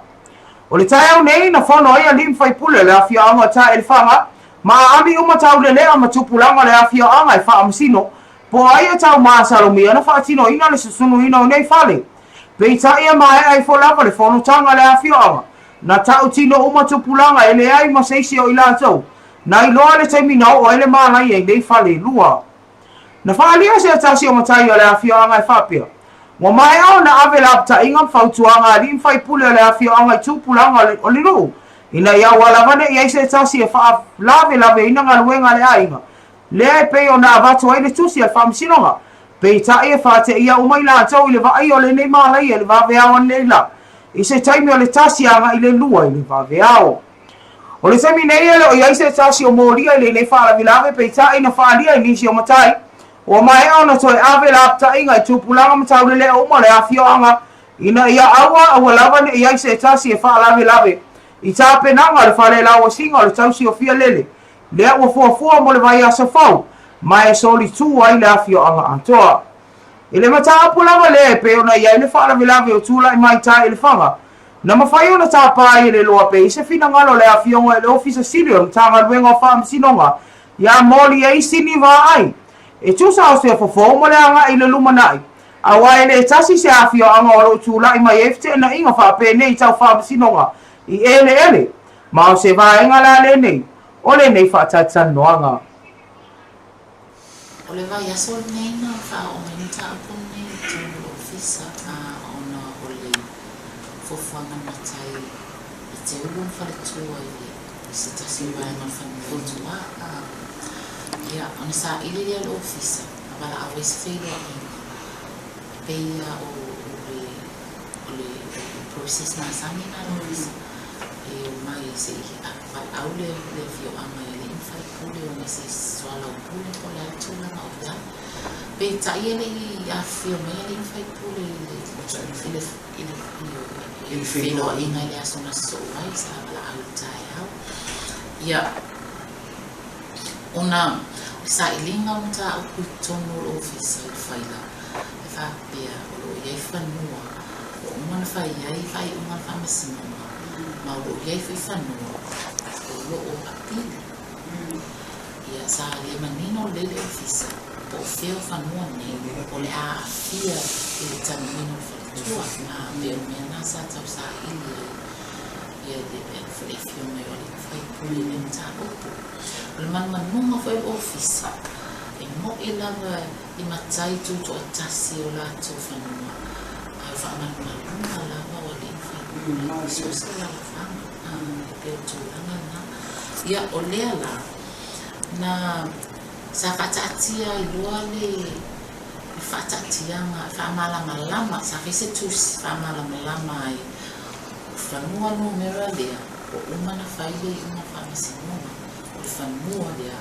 O le taeao nei na fono ai alii ma faipule o le afioaga o Taelefaga ma aami uma taulelea ma tupulaga o le afioaga e faamasino po o ai e tau masalomia na faatinoina le susunuina o nei fale. Peitai e maea ifo lava le fonotaga a le afioaga, na tautino uma tupulaga e leai ma se isi o i latou na iloa le taimi na oo ai le malaia i nei fale e lua. Na faaalia se tasi o matai o le afioaga e faapea, Ua maea ona ave lapataiga ma fautuaga a alii ma faipule o le afioaga i tupulaga o le nuu, ina ia aua lava ne i ai se tasi e faalavelaveina galuega a le aiga lea e pei ona avatu ai le tusi a le faamasinoga. Peitai e faateia uma i latou i le vaaia o lenei malaia i le vaveao ananei la, i se taimi o le tasi agai le lua i le vaveao. O le taimi nei e le o i ai se tasi o molia i lenei faalavelave peitai na faaalia i nisi o matai ua maea ona toe ave lapataiga i tupulaga ma taulelea uma o le afioaga ina ia aua aua lava ne i ai se tasi e faalavelave i tapenaga o le fale lauasiga o le tausi o Fialele lea ua fuafua mo le vaiaso fou ma e solitū ai le afioaga atoa. I le mataupu lava lea e pei ona i ai le faalavelave o tulai mai Taelefaga, na mafai ona tapa ai e le loa pei se finagalo o le Afioga i le Ofisa Sili o le Matagaluega o Faamasinoga ia Moliei Sini Vaai e tusa o se fofo mo le agai i le lumanai, aua e le tasi se afioaga o lo o tulai mai ai feteenaiga faapenei tau faamasinoga i eleele, ma o se vaega la lenei o lenei faatalatalanoaga. O le vaiaso lenei na faaoo mai mataupu lenei i totonu o le ofisa ona o le fuafuaga na matai i te ulu ona faletua i le i se tasi o vaega o le fanua i tua. Ia, ona saili lea o le ofisa na valaau ai se feiloaiga e pei lava o le o le process masani lena a le ofisa e omai se i valaau le afioaga i alii ma faipule ona se i soalaupule po o le a le tulaga o i ai. Peitai e le i afifio mai alii ma faipule i le i le i le feiloaiga i le aso na sosoo ai sa valaau i le taeao. Ia, ona o le sailiga o mataupu i totonu o le ofisa i le faila e faapea o lo o i ai fanua ua uma ona fai ai faaiuga a le Faamasinoga ma o lo o i ai foi fanua o lo o apili. Ia, sa le manino lelei le Ofisa po o fea o fanua nei o le a aafia i le tanuina o le faletua. A pei o le mea lena sa tau saili ai ia le le afio mai o alii ma faipule i le mataupu. O le manumanuga foi o le Ofisa, e moʻi lava i matai tutoatasi o latou fanua, ae o faamalumaluga lava o alii ma faipule i so o se alaalafaga, e pei o le tulaga lena. Ia, o lea la, na, sa faataatia ai loa le, le faataatiaga faamalamalama, sa fai se tusi faamalamalama ai, o fanua numera lea, ua uma ona fai le iuga faamasinoga, o le fanua lea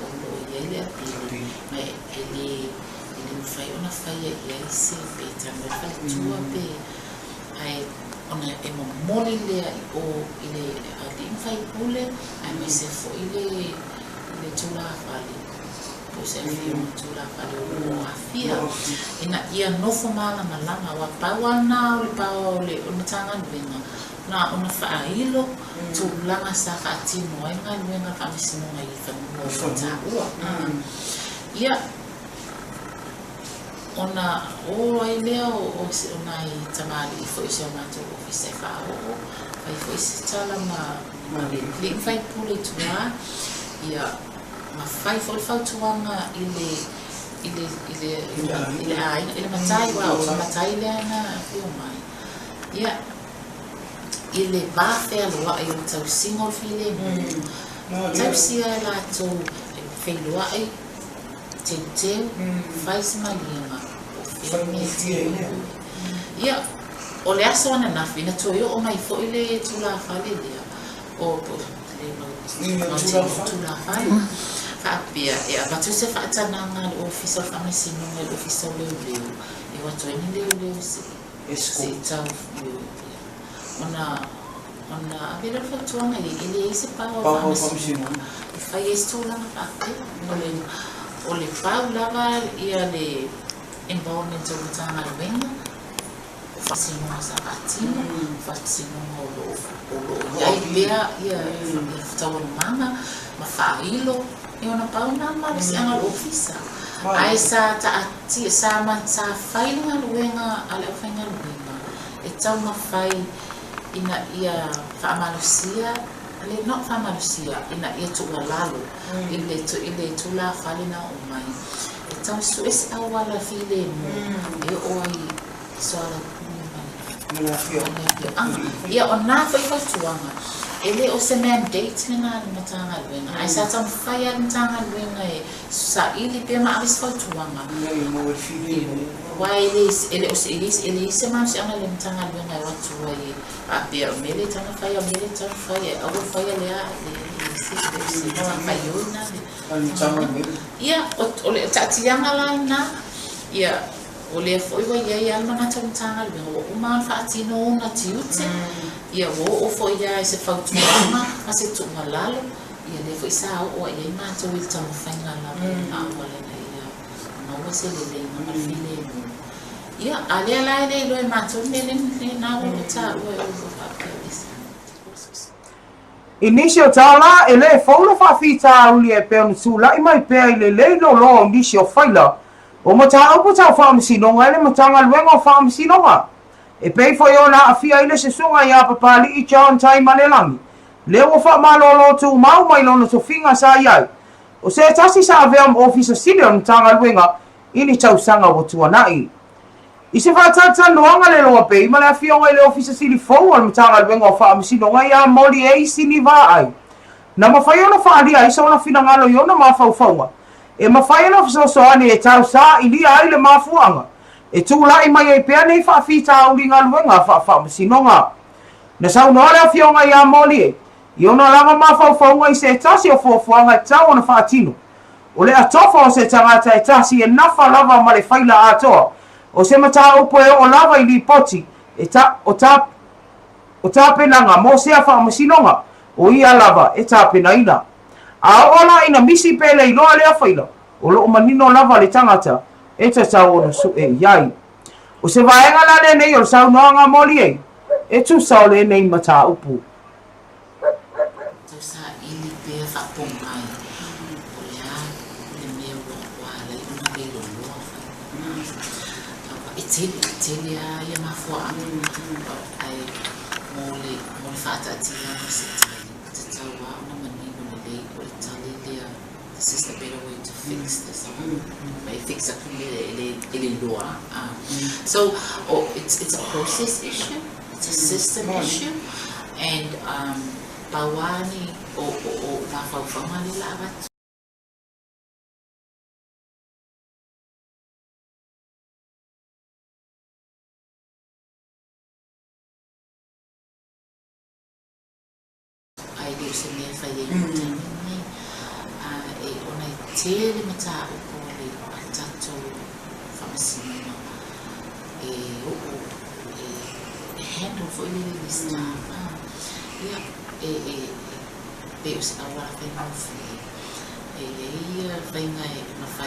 o lo o i i ai le apili ma e le e le mafai ona faia i ai se pe tago i le faletua pe ae ona e momoli lea i o i le alii ma faipule aemaise foi le le tulafale po o se afioga tulafale o lo o aafia ina ia nofo malamalama aua pau lava lena o le paoa o le Matagaluega na ona faailo tulaga sa faatino ai galuega a le Faamasinoga i fanua o lo o taua. Ia, ona o ai lea o nai tamalii foi o si o matou ofisa e faaoo, fai foi se tala ma le alii ma faipule i tua, ia, ma fai foi le fautuaga i le i le i le i le aiga, i le matai, aua o le matai lea na afio mai. Ia, i le va fealoai o le tausiga o le filemu, tausia e latou e feiloai, teuteu, fai se maliega, po o fea le mea e tino ai. Ia, o le aso ananafi, na toe oo mai foi le tulafale lea, o le tulafale, faapea e avatu se faatanaga a le Ofisa o le Faamasinoga i le Ofisa o Leoleo, e o atu ai ni leoleo se i tau ona ona ave lea o le fautuaga i ai, e leai se pau o faamasinoga e fai ai se tulaga faapea. O le pau lava ia le involvement o le Matagaluega, o faamasinoga sa faatino, faamasinoga o lo o i ai pea ia taualumaga ma faailo, ia ona pau lena malosiaga o le Ofisa. Ae sa taatia, sa fai le galuega a le aufaigaluega e taumafai ina ia faamalosia, le not faamalosia, ina ia tuualalo i le i le tulafale na oo mai e tau sue se auala filemu e oo ai i soalaupule ma le afioaga. Ia, o na foi fautuaga, e le o se mandate lena a le Matagaluega, ae sa taumafai lava le Matagaluega e saili pea ma ave se fautuaga, aua e le e le o se e leai se malosiaga i le Matagaluega e o atu ai e faapea o le mea lea e tatau ona faia, o le mea lea e tatau ona faia, e aua le faia lea, e leai se matafaioi lena a le Matagaluega. Ia, o le taatiaga la lena, ia, o lea foi ua i ai lava le manatu o le Matagaluega, ua uma ona faatino ona tiute, ia, ua oo foi lava i se fautuaga ma se tuualalo, Ia lea foi sa oo ai i ai matou i le taumafaiga lava i lena auala ina ia maua se leleiga ma le filemu. Ia, a lea la e le iloa e matou le mea lena ua ou taua e ua faapea e se. I nisi o tala, e le fou le faafitauli e pei ona tulai mai pea i le le iloiloa o nisi o faila o mataupu tau faamasinoga e le Matagaluega o Faamasinoga. E pei foi ona aafia ai le Susuga ia Papali'i John Taimalelagi Lea ua faamalolo tumau mai lona tofiga sa i ai, o se tasi sa avea ma Ofisa Sili o le Matagaluega i ni tausaga ua tuanai. I se faatalatalanoaga le loa pei ma le Afioga i le Ofisa Sili fou o le Matagaluega o Faamasinoga ia Moliei Sinivaai, na mafai ona faaalia ai sona finagalo i ona mafaufauga e mafai ona fesoasoani e tau sailia ai le mafuaaga e tulai mai ai pea nei faafitauli galuega faafaamasinoga. Na saunoa le Afioga ia Molie i ona lava mafaufauga i se tasi o fuafuaga e tatau ona faatino. O le atofa o se tagata e tasi e nafa lava ma le faila atoa o se mataupu e oo lava i lipoti e ta, o ta, o tapenaga mo sea faamasinoga, o ia lava e tapenaina. A oo la ina misi pe le iloa lea faila, o lo o manino lava le tagata e tatau ona sue i ai. O se vaega la lenei o le saunoaga a Molie e tusa o lenei mataupu. Tau saili pea faapogai o le a le mea ua ala ai ona le iloiloa fai e tele e tele lava ia mafuaaga ae mo le mo le faataatiaga o se tali e tatau lava ona manino lelei o le tali lea. This is the better way to fix this. E fix atu le le e le iloa. So oh, it's a process issue, it's a system issue, and pau lava ni o o o mafaufauga lea o le a avatu. Ae le o se mea e fai ai i le taimi lenei. E, ona tele mataupu a le tatou Faamasinoga e oo e handle foi lele i le staff ia e e pei o se auala faigofie e i ai faiga e mafai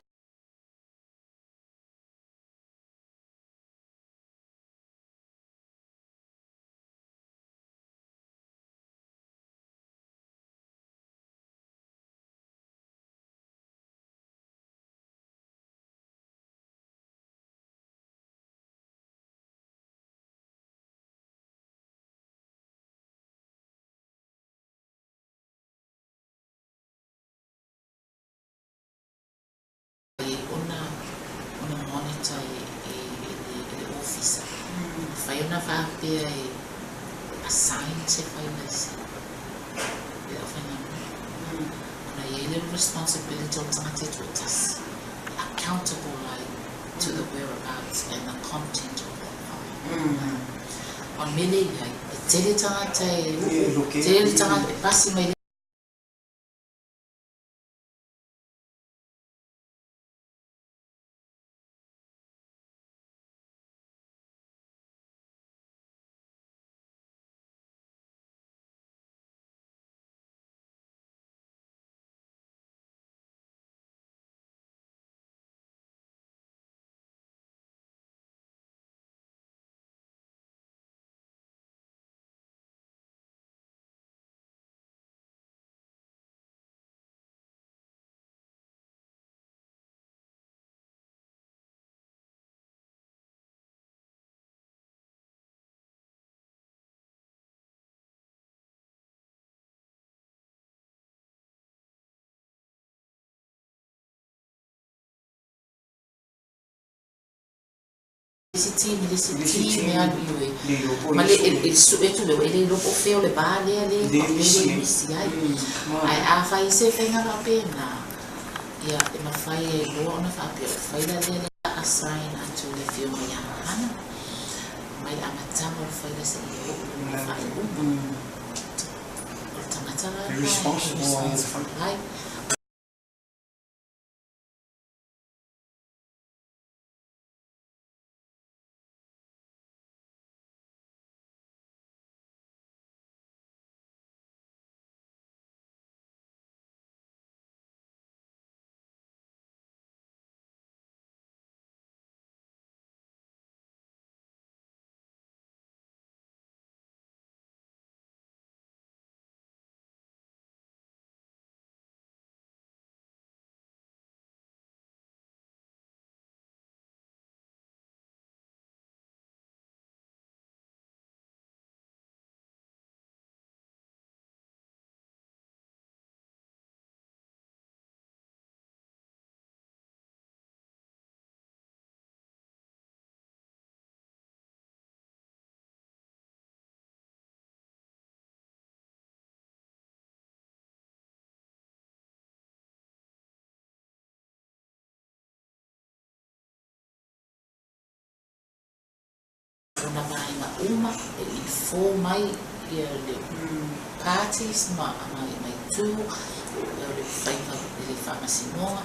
ai ona monitor e le ofisa. Mafai ona faapea e assign se faila i se le aufaigaluega. Ona e i ai le responsibility o le tagata e toatasi, e accountable ai to the whereabouts and the content of that file. O le mea lea e i ai, e tele tagata e uu, tele tagata e pasi mai isi team i le isi team e alu i o ma le e sue atu le e le iloa po o fea o le va lea le le misi ai. Ae afai se faiga faapena, ia e mafai ai loa ona faapea o le faila lea le assign atu i le afioga ia Hana mai le amataga o le faila seia oo i le faaiuga o le tagata la e responsible ai. Ona vaega uma e inform mai ia le parties ma itu o le faiga i le faamasinoga.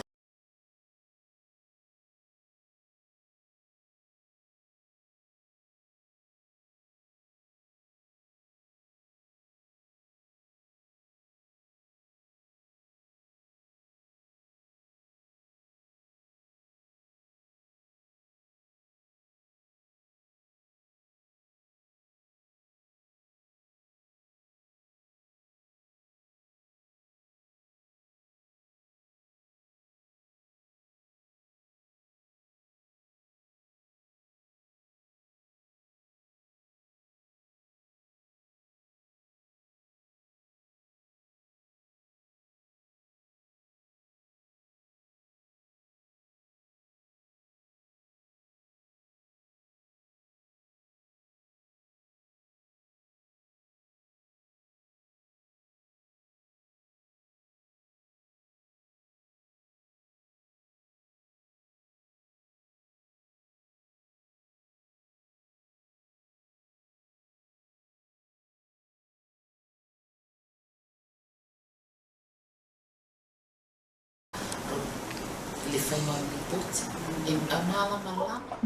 talanoa i le lipoti e malamalama.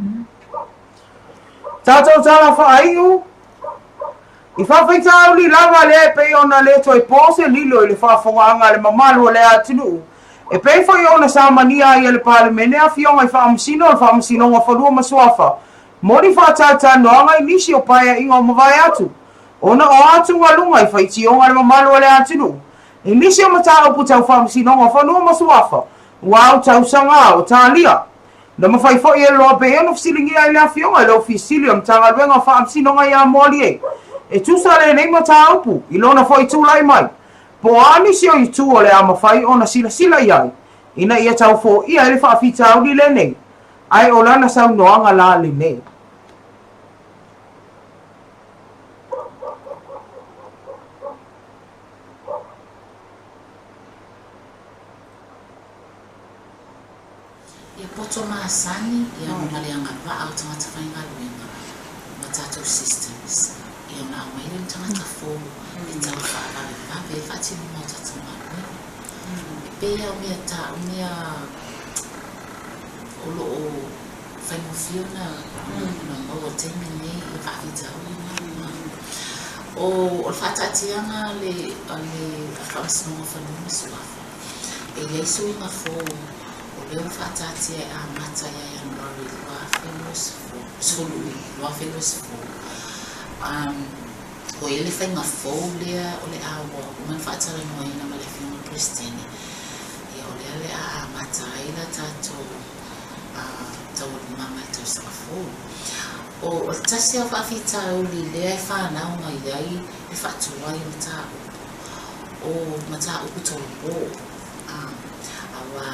Tatou tala faaiu, I faafaitauli lava lea e pei ona le toe po se lilo i le faafogaaga a le mamalu o le atunuu, e pei foi ona sa mania ai e le Palemene afioga i Faamasino o le Faamasinoga Fanua ma Suafa mo ni faatalatalanoaga i nisi o paeaiga o mavae atu, ona o atugaluga i faitioga a le mamalu o le atunuu i nisi o mataupu tau Faamasinoga Fanua ma Suafa ua autausaga o talia. Na mafai foi e Loa pei ona fesiligia ai le Afioga i le Ofisa Sili o le Matagaluega o Faamasinoga ia Moalie e tusa lenei mataupu i lona foi tulai mai, po o a nisi o itu o le a mafai ona silasila i ai ina ia tau foia ai le faafitauli lenei, ae o lana saunoaga la lenei. Ia poto masani ia ma le agavaa o tagata faigaluega ma tatou systems ia ona aumai lea o ni tagata fou e tau faavavevave ai le faatinoga o tatou galuega. E pei lava o mea ta o mea o lo o faigofie ona ona maua i le taimi lenei ia faafitauli na. O o le faataatiaga a le a le Faamasinoga o Fanua ma Suafa E i ai suiga fou o lea ua faataatia e amata ia Ianuari 2020, ua i ai le faiga fou lea o le a ua uma ona faatalanoaina ma le Afioga i le Peresetene, ia o lea o le a amata ai la tatou taualumaga i le tausaga fou. O le tasi lava o faafitauli lea e fanau mai ai le faatuai o mataupu, o mataupu tolopo, aua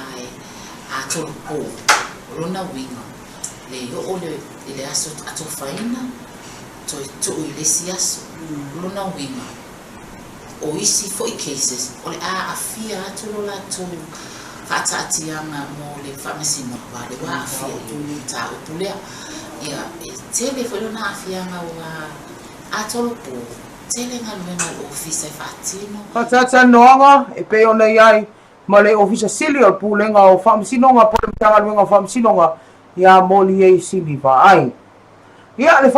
a tolopo, o lona uiga, le oo i le aso atofaina, toe tuu i le isi aso. O lona uiga, o isi foi cases, o le a aafia atu lo latou faataatiaga mo le faamasinoga, aua o lea ua aafia i le mataupu lea. Ia, e tele foi lona aafiaga aua a tolopo, Tele galuega a le Ofisa e faatino. Faatalatalanoaga e pei ona i ai ma le Ofisa Sili o le Pulega o Faamasinoga po o le Matagaluega o Faamasinoga ia Moliei Sili Vaai. Ia, le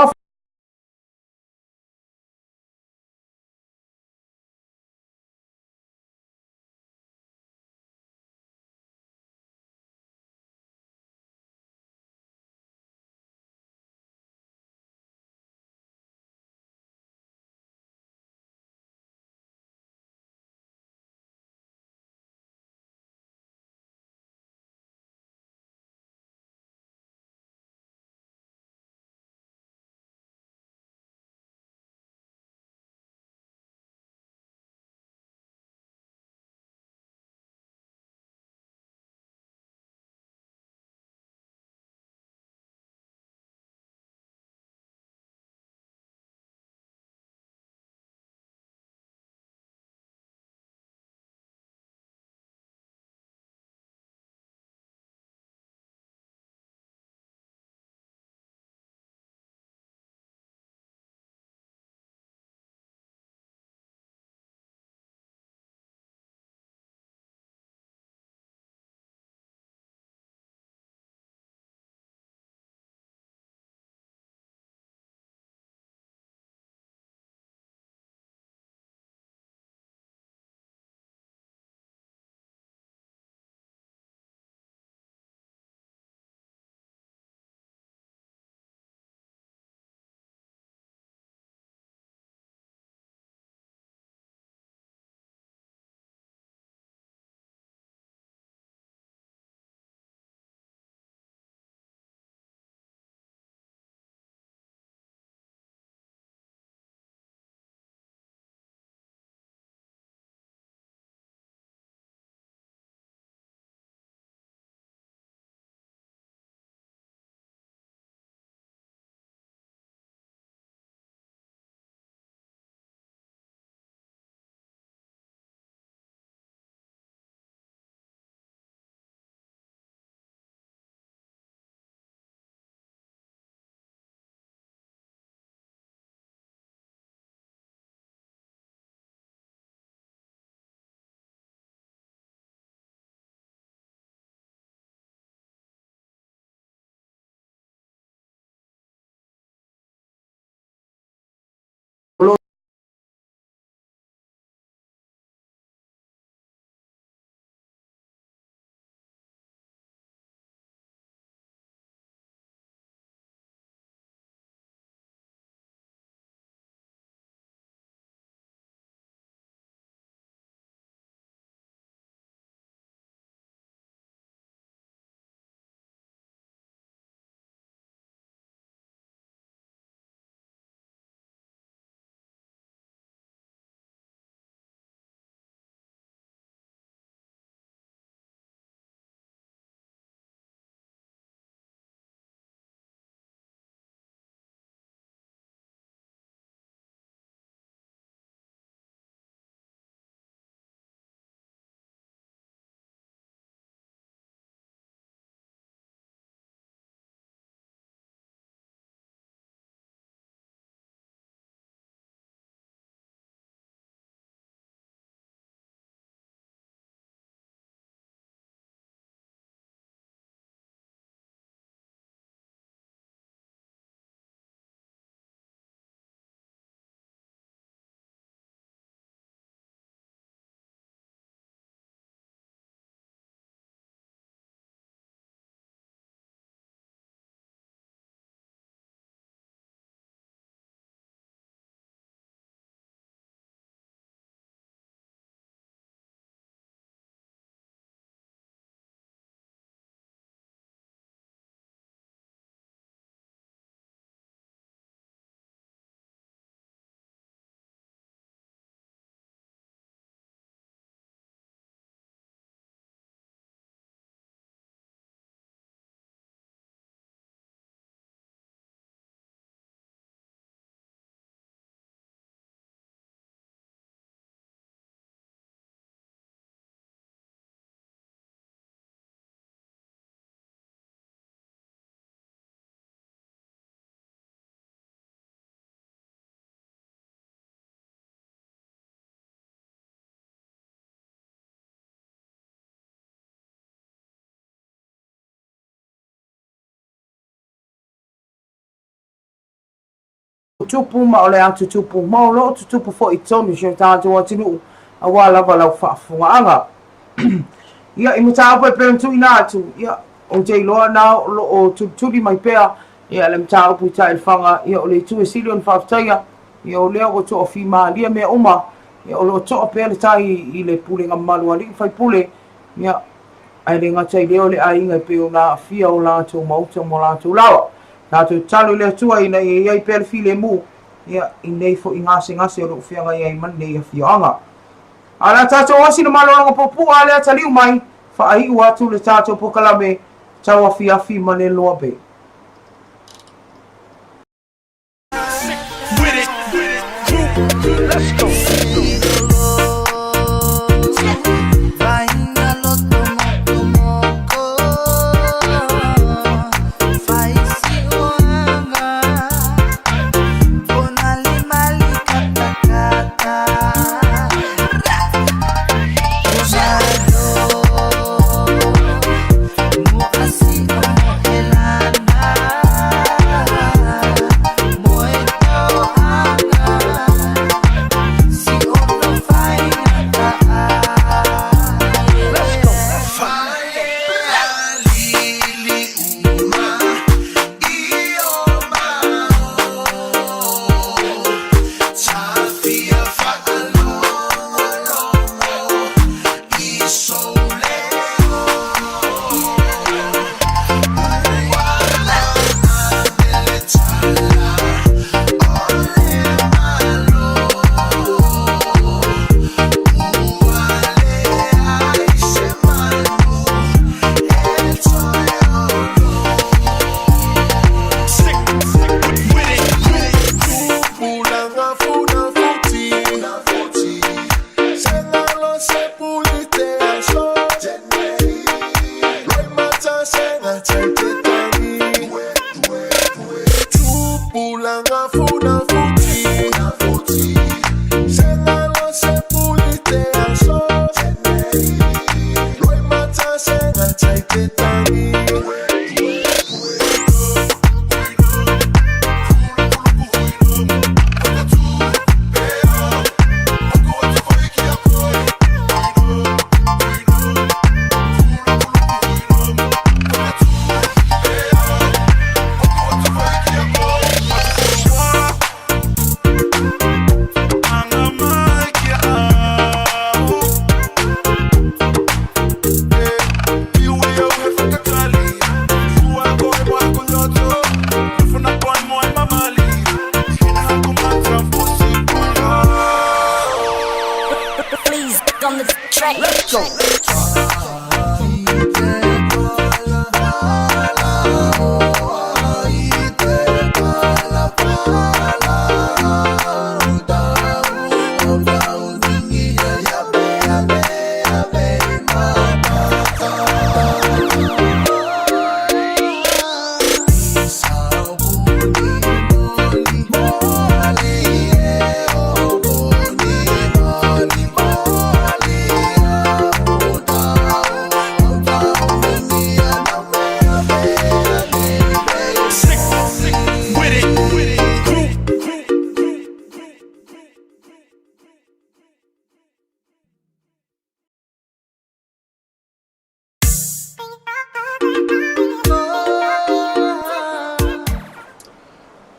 Tutupu ma o le a tutupu, ma o lo o tutupu foi i totonu o si o tatou atunuu, aua lava lau faafofogaaga. Ia, i mataupu e pei ona tuuina atu, ia, ou te iloa na o lo o tulituli mai pea, ia, le mataupu i Taelefaga, ia, o le itu e sili ona faafetaia, ia, o lea ua toafimalie mea uma, ia, o lo o toa pea le tai i le pulega mamalu a alii ma faipule, ia, ae le gata i lea o le aiga e pei ona aafia o latou maota ma o latou laoa. Tatou tatalo i le Atua ina ia i ai pea le filemu, ia, i nei foi gasegase o lo o feagai ai ma lenei afioaga. A o le a tatou asi le malologa puupuu a lea taliu mai, faaiu atu le tatou polokalame tauafiafi ma le loa be. Let's go. Let's go.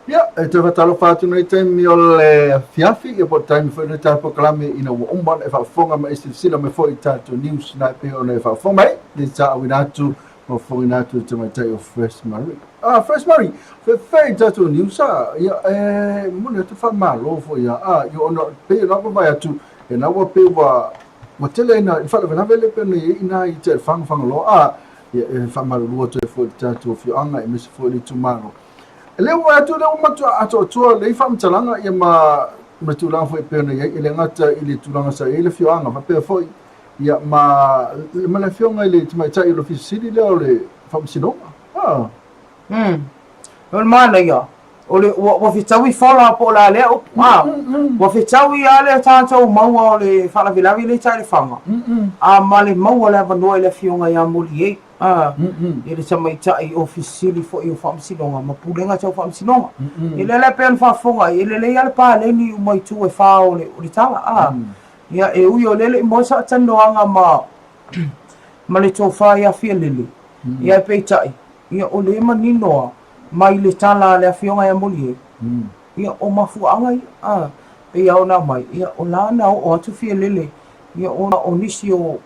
Ia, e toe faatalofa atu nei taimi o le afiafi, ia po o le taimi foi nei tatou polokalame ina ua uma ona e faafofoga ma e silasila mai foi i tatou news na e pei ona e faafofoga mai, le saauina atu ma fofogaina atu e le tamaitai o Fresh Marie. Ah, Fresh Marie, fefe i tatou news a, ia, e momoli atu faamalo foi a, ah, ia ona pei ona vaavaai atu, e na ua pei ua Ua tele ina i faalavelave le pei ona i ai ina i te Fagafagaloa a ia e faamalulu atu ai foi i le tatou afioaga aemaise foi le itumalo. E le ua atu lea ua matua atoatoa lelei faamatalaga ia ma ma tulaga foi e pei ona i ai e le gata i le tulaga sa i ai le afioaga faapea foi ia ma ma le afioga i le tamaitai o le Ofisa Sili lea o le Faamasinoga. Ah. O le manaia, o le, ua, ua fetaui fola po o le a lea upu, a, ua fetaui lava le tatou maua o le faalavelave lea i Taelefaga, a ma le maua o le avanoa i le Afioga ia Moliei. a ia le tamaitai Ofisa Sili foi o Faamasinoga ma Pulega Tau Faamasinoga. Ia lea la e pei ona faafofoga ai, e lelei lava le paleni uma itu e fā o le, o le tala, a. Ia e ui o lea e le i maua sa talanoaga ma, ma le tofa ia Fialele, ia ae peitai, ia o lea e manino lava mai le tala a le Afioga ia Moliei, ia o mafuaaga ia, a. Pei lava ona aumai, ia o la na oo atu Fialele, ia ona o nisi o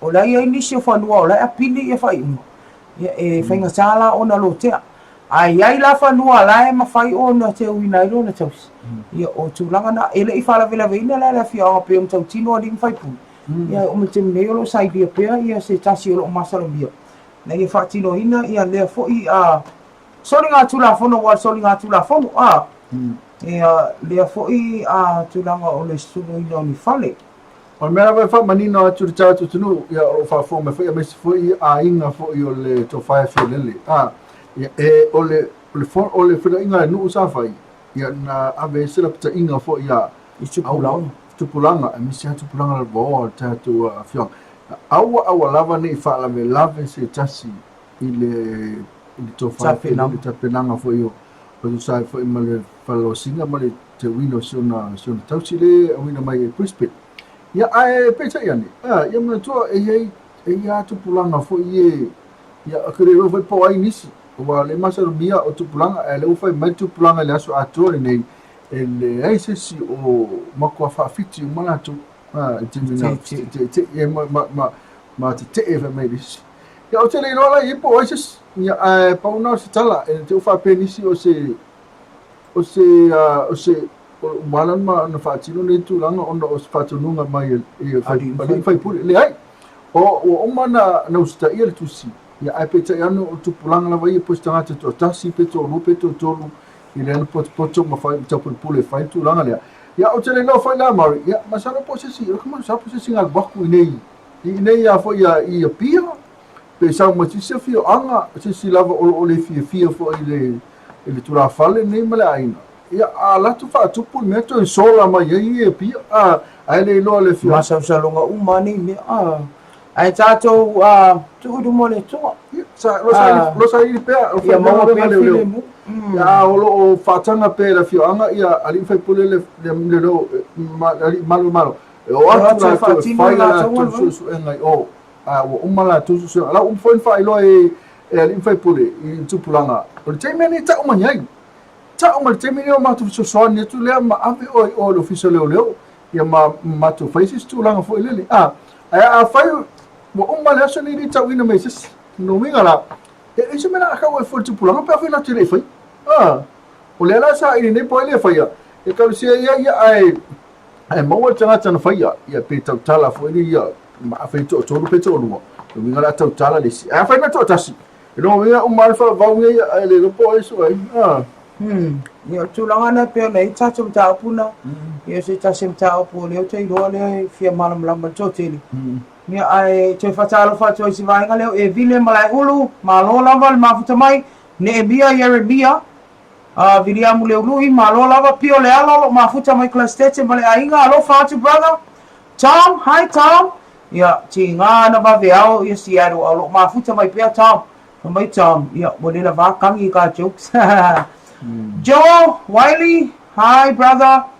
O la e i ai nisi o fanua o la e apili ia faaiuga, ia e faigata la ona lotea. Ae i ai la fanua la e mafai ona teuina ai lona tausi, ia o tulaga na. E le i faalavelaveina la le afioaga pei ona tautino alii ma faipule, ia e oo mai le taimi nei o lo o sailia pea ia se tasi o lo o masalomia ina ia faatinoina ia lea foi a soligatulafono aua o le soligatulafono a ia lea foi a tulaga o le suluina o ni fale. O le mea lava e faamanino atu i le tatou atunuu, ia, o lo o faafofoga mai foi aemaise foi aiga foi o le Tofa ia Fialele. A, ia, e, o le, o le, o le feiloaiga a le nuu sa fai, ia, na ave ai se lapataiga foi ia I tupulaga. Tupulaga, aemaise lava tupulaga lalovaoa o le tatou afioaga. Aua aua lava ne i faalavelave se tasi i le, i le Tofa ia Fialele, tapenaga foi o, o tusa ai foi ma le falelauasiga ma le teuina o si ona, si ona tausi lea e auina mai e Brisbane. Ia, ae peitai ane, a, ia manatua e i ai, e i ai lava tupulaga foi e, ia, ou te le iloa foi po o ai nisi, aua o lea e masalomia o tupulaga, ae o lea ua fai mai le tupulaga i le aso atoa lenei, e leai se isi o matua faafiti uma latou, a, i le taimi na teitei ai ma, ma, ma, ma tetee fai mai le isi. Ia, ou te le iloa la i ai po o ai se isi, ia, ae pau lena o se tala, e te i ua faapea nisi o se, O se, o se, ua ala ona faatino nei tulaga ona o se faatonuga mai e alii ma faipule. Leai, o, ua uma ona, na usitaia le tusi, ia, ae peitai ane o tupulaga lava ia, po o se tagata e toatasi, pe toalua, pe toatolu, i lea na potopoto ma fai, taupulepule e fai le tulaga lea. Ia, ou te le iloa foi la, Murray, ia, masalo po o se isi, masalo po o se isi na alu atu i inei, i inei lava foi i Apia, pe sau mai se isi afioaga, se isi lava o lo o le fiafia foi i le, i le tulafale lenei ma le aiga, ia, a latou faatupu le mea toe sola mai ai e Apia, a, ae le iloa le afioaga. Masalosaloga uma lava nei mea, a, ae tatou a, tuu i luma o le Atua. Ia, sa, lo saili, lo saili pea, o Ia maua pea le filemu. Ia, a o lo o faataga pea e le afioaga, ia, alii ma faipule le, le, le, le, ma, alii malu o le Malo, e o atu latou e fai a latou suesuega i o. A ua uma latou suesuega. La ua uma foi ona faailoa e, e alii ma faipule i tupulaga, o le taimi lenei e tau mai ai. Tau mai le taimi lenei o matou fesoasoani atu lea ma ave oe i o i le ofisa o leoleo, ia ma matou fai se isi tulaga foi lele. A, ae afai ua uma le aso lenei e le i tauina mai e se isi, lona uiga la, e leai se mea o le a tau ai fua i le tupulaga pe afai latou te le i faia. A, o lea la saili nei po o ai le faia, e talusia ia ia ae Ae maua le tagata na faia, ia pe tautala foi le ia, ma afai toatolu pe toalua, le uiga la tautala le isi. Ae afai na toatasi, e lona uiga uma le faavavau nei, ae le iloa po o ai sua ai. Ah. Ia, o le tulaga lena e pei ona i ai le tatou mataupu lena. Ia, o se tasi o mataupu o lea ou te iloa lea e fia malamalama i le toatele. Ia, ae toe faatalofa atu ai i si vaega lea o Evile Malaeulu, malo lava le mafuta mai, Neemia Ieremia, A Viliamu Leului, malo lava, Pio Leala o lo o mafuta mai Kalasetete ma le aiga, alofa atu brother. Tom, hi Tom. Ia, tiga na vave ao ia Seattle a o lo o mafuta mai pea Tom. Fai mai Tom, ia, ua le lava kagi i ka jokes. Joe, Wiley, hi brother.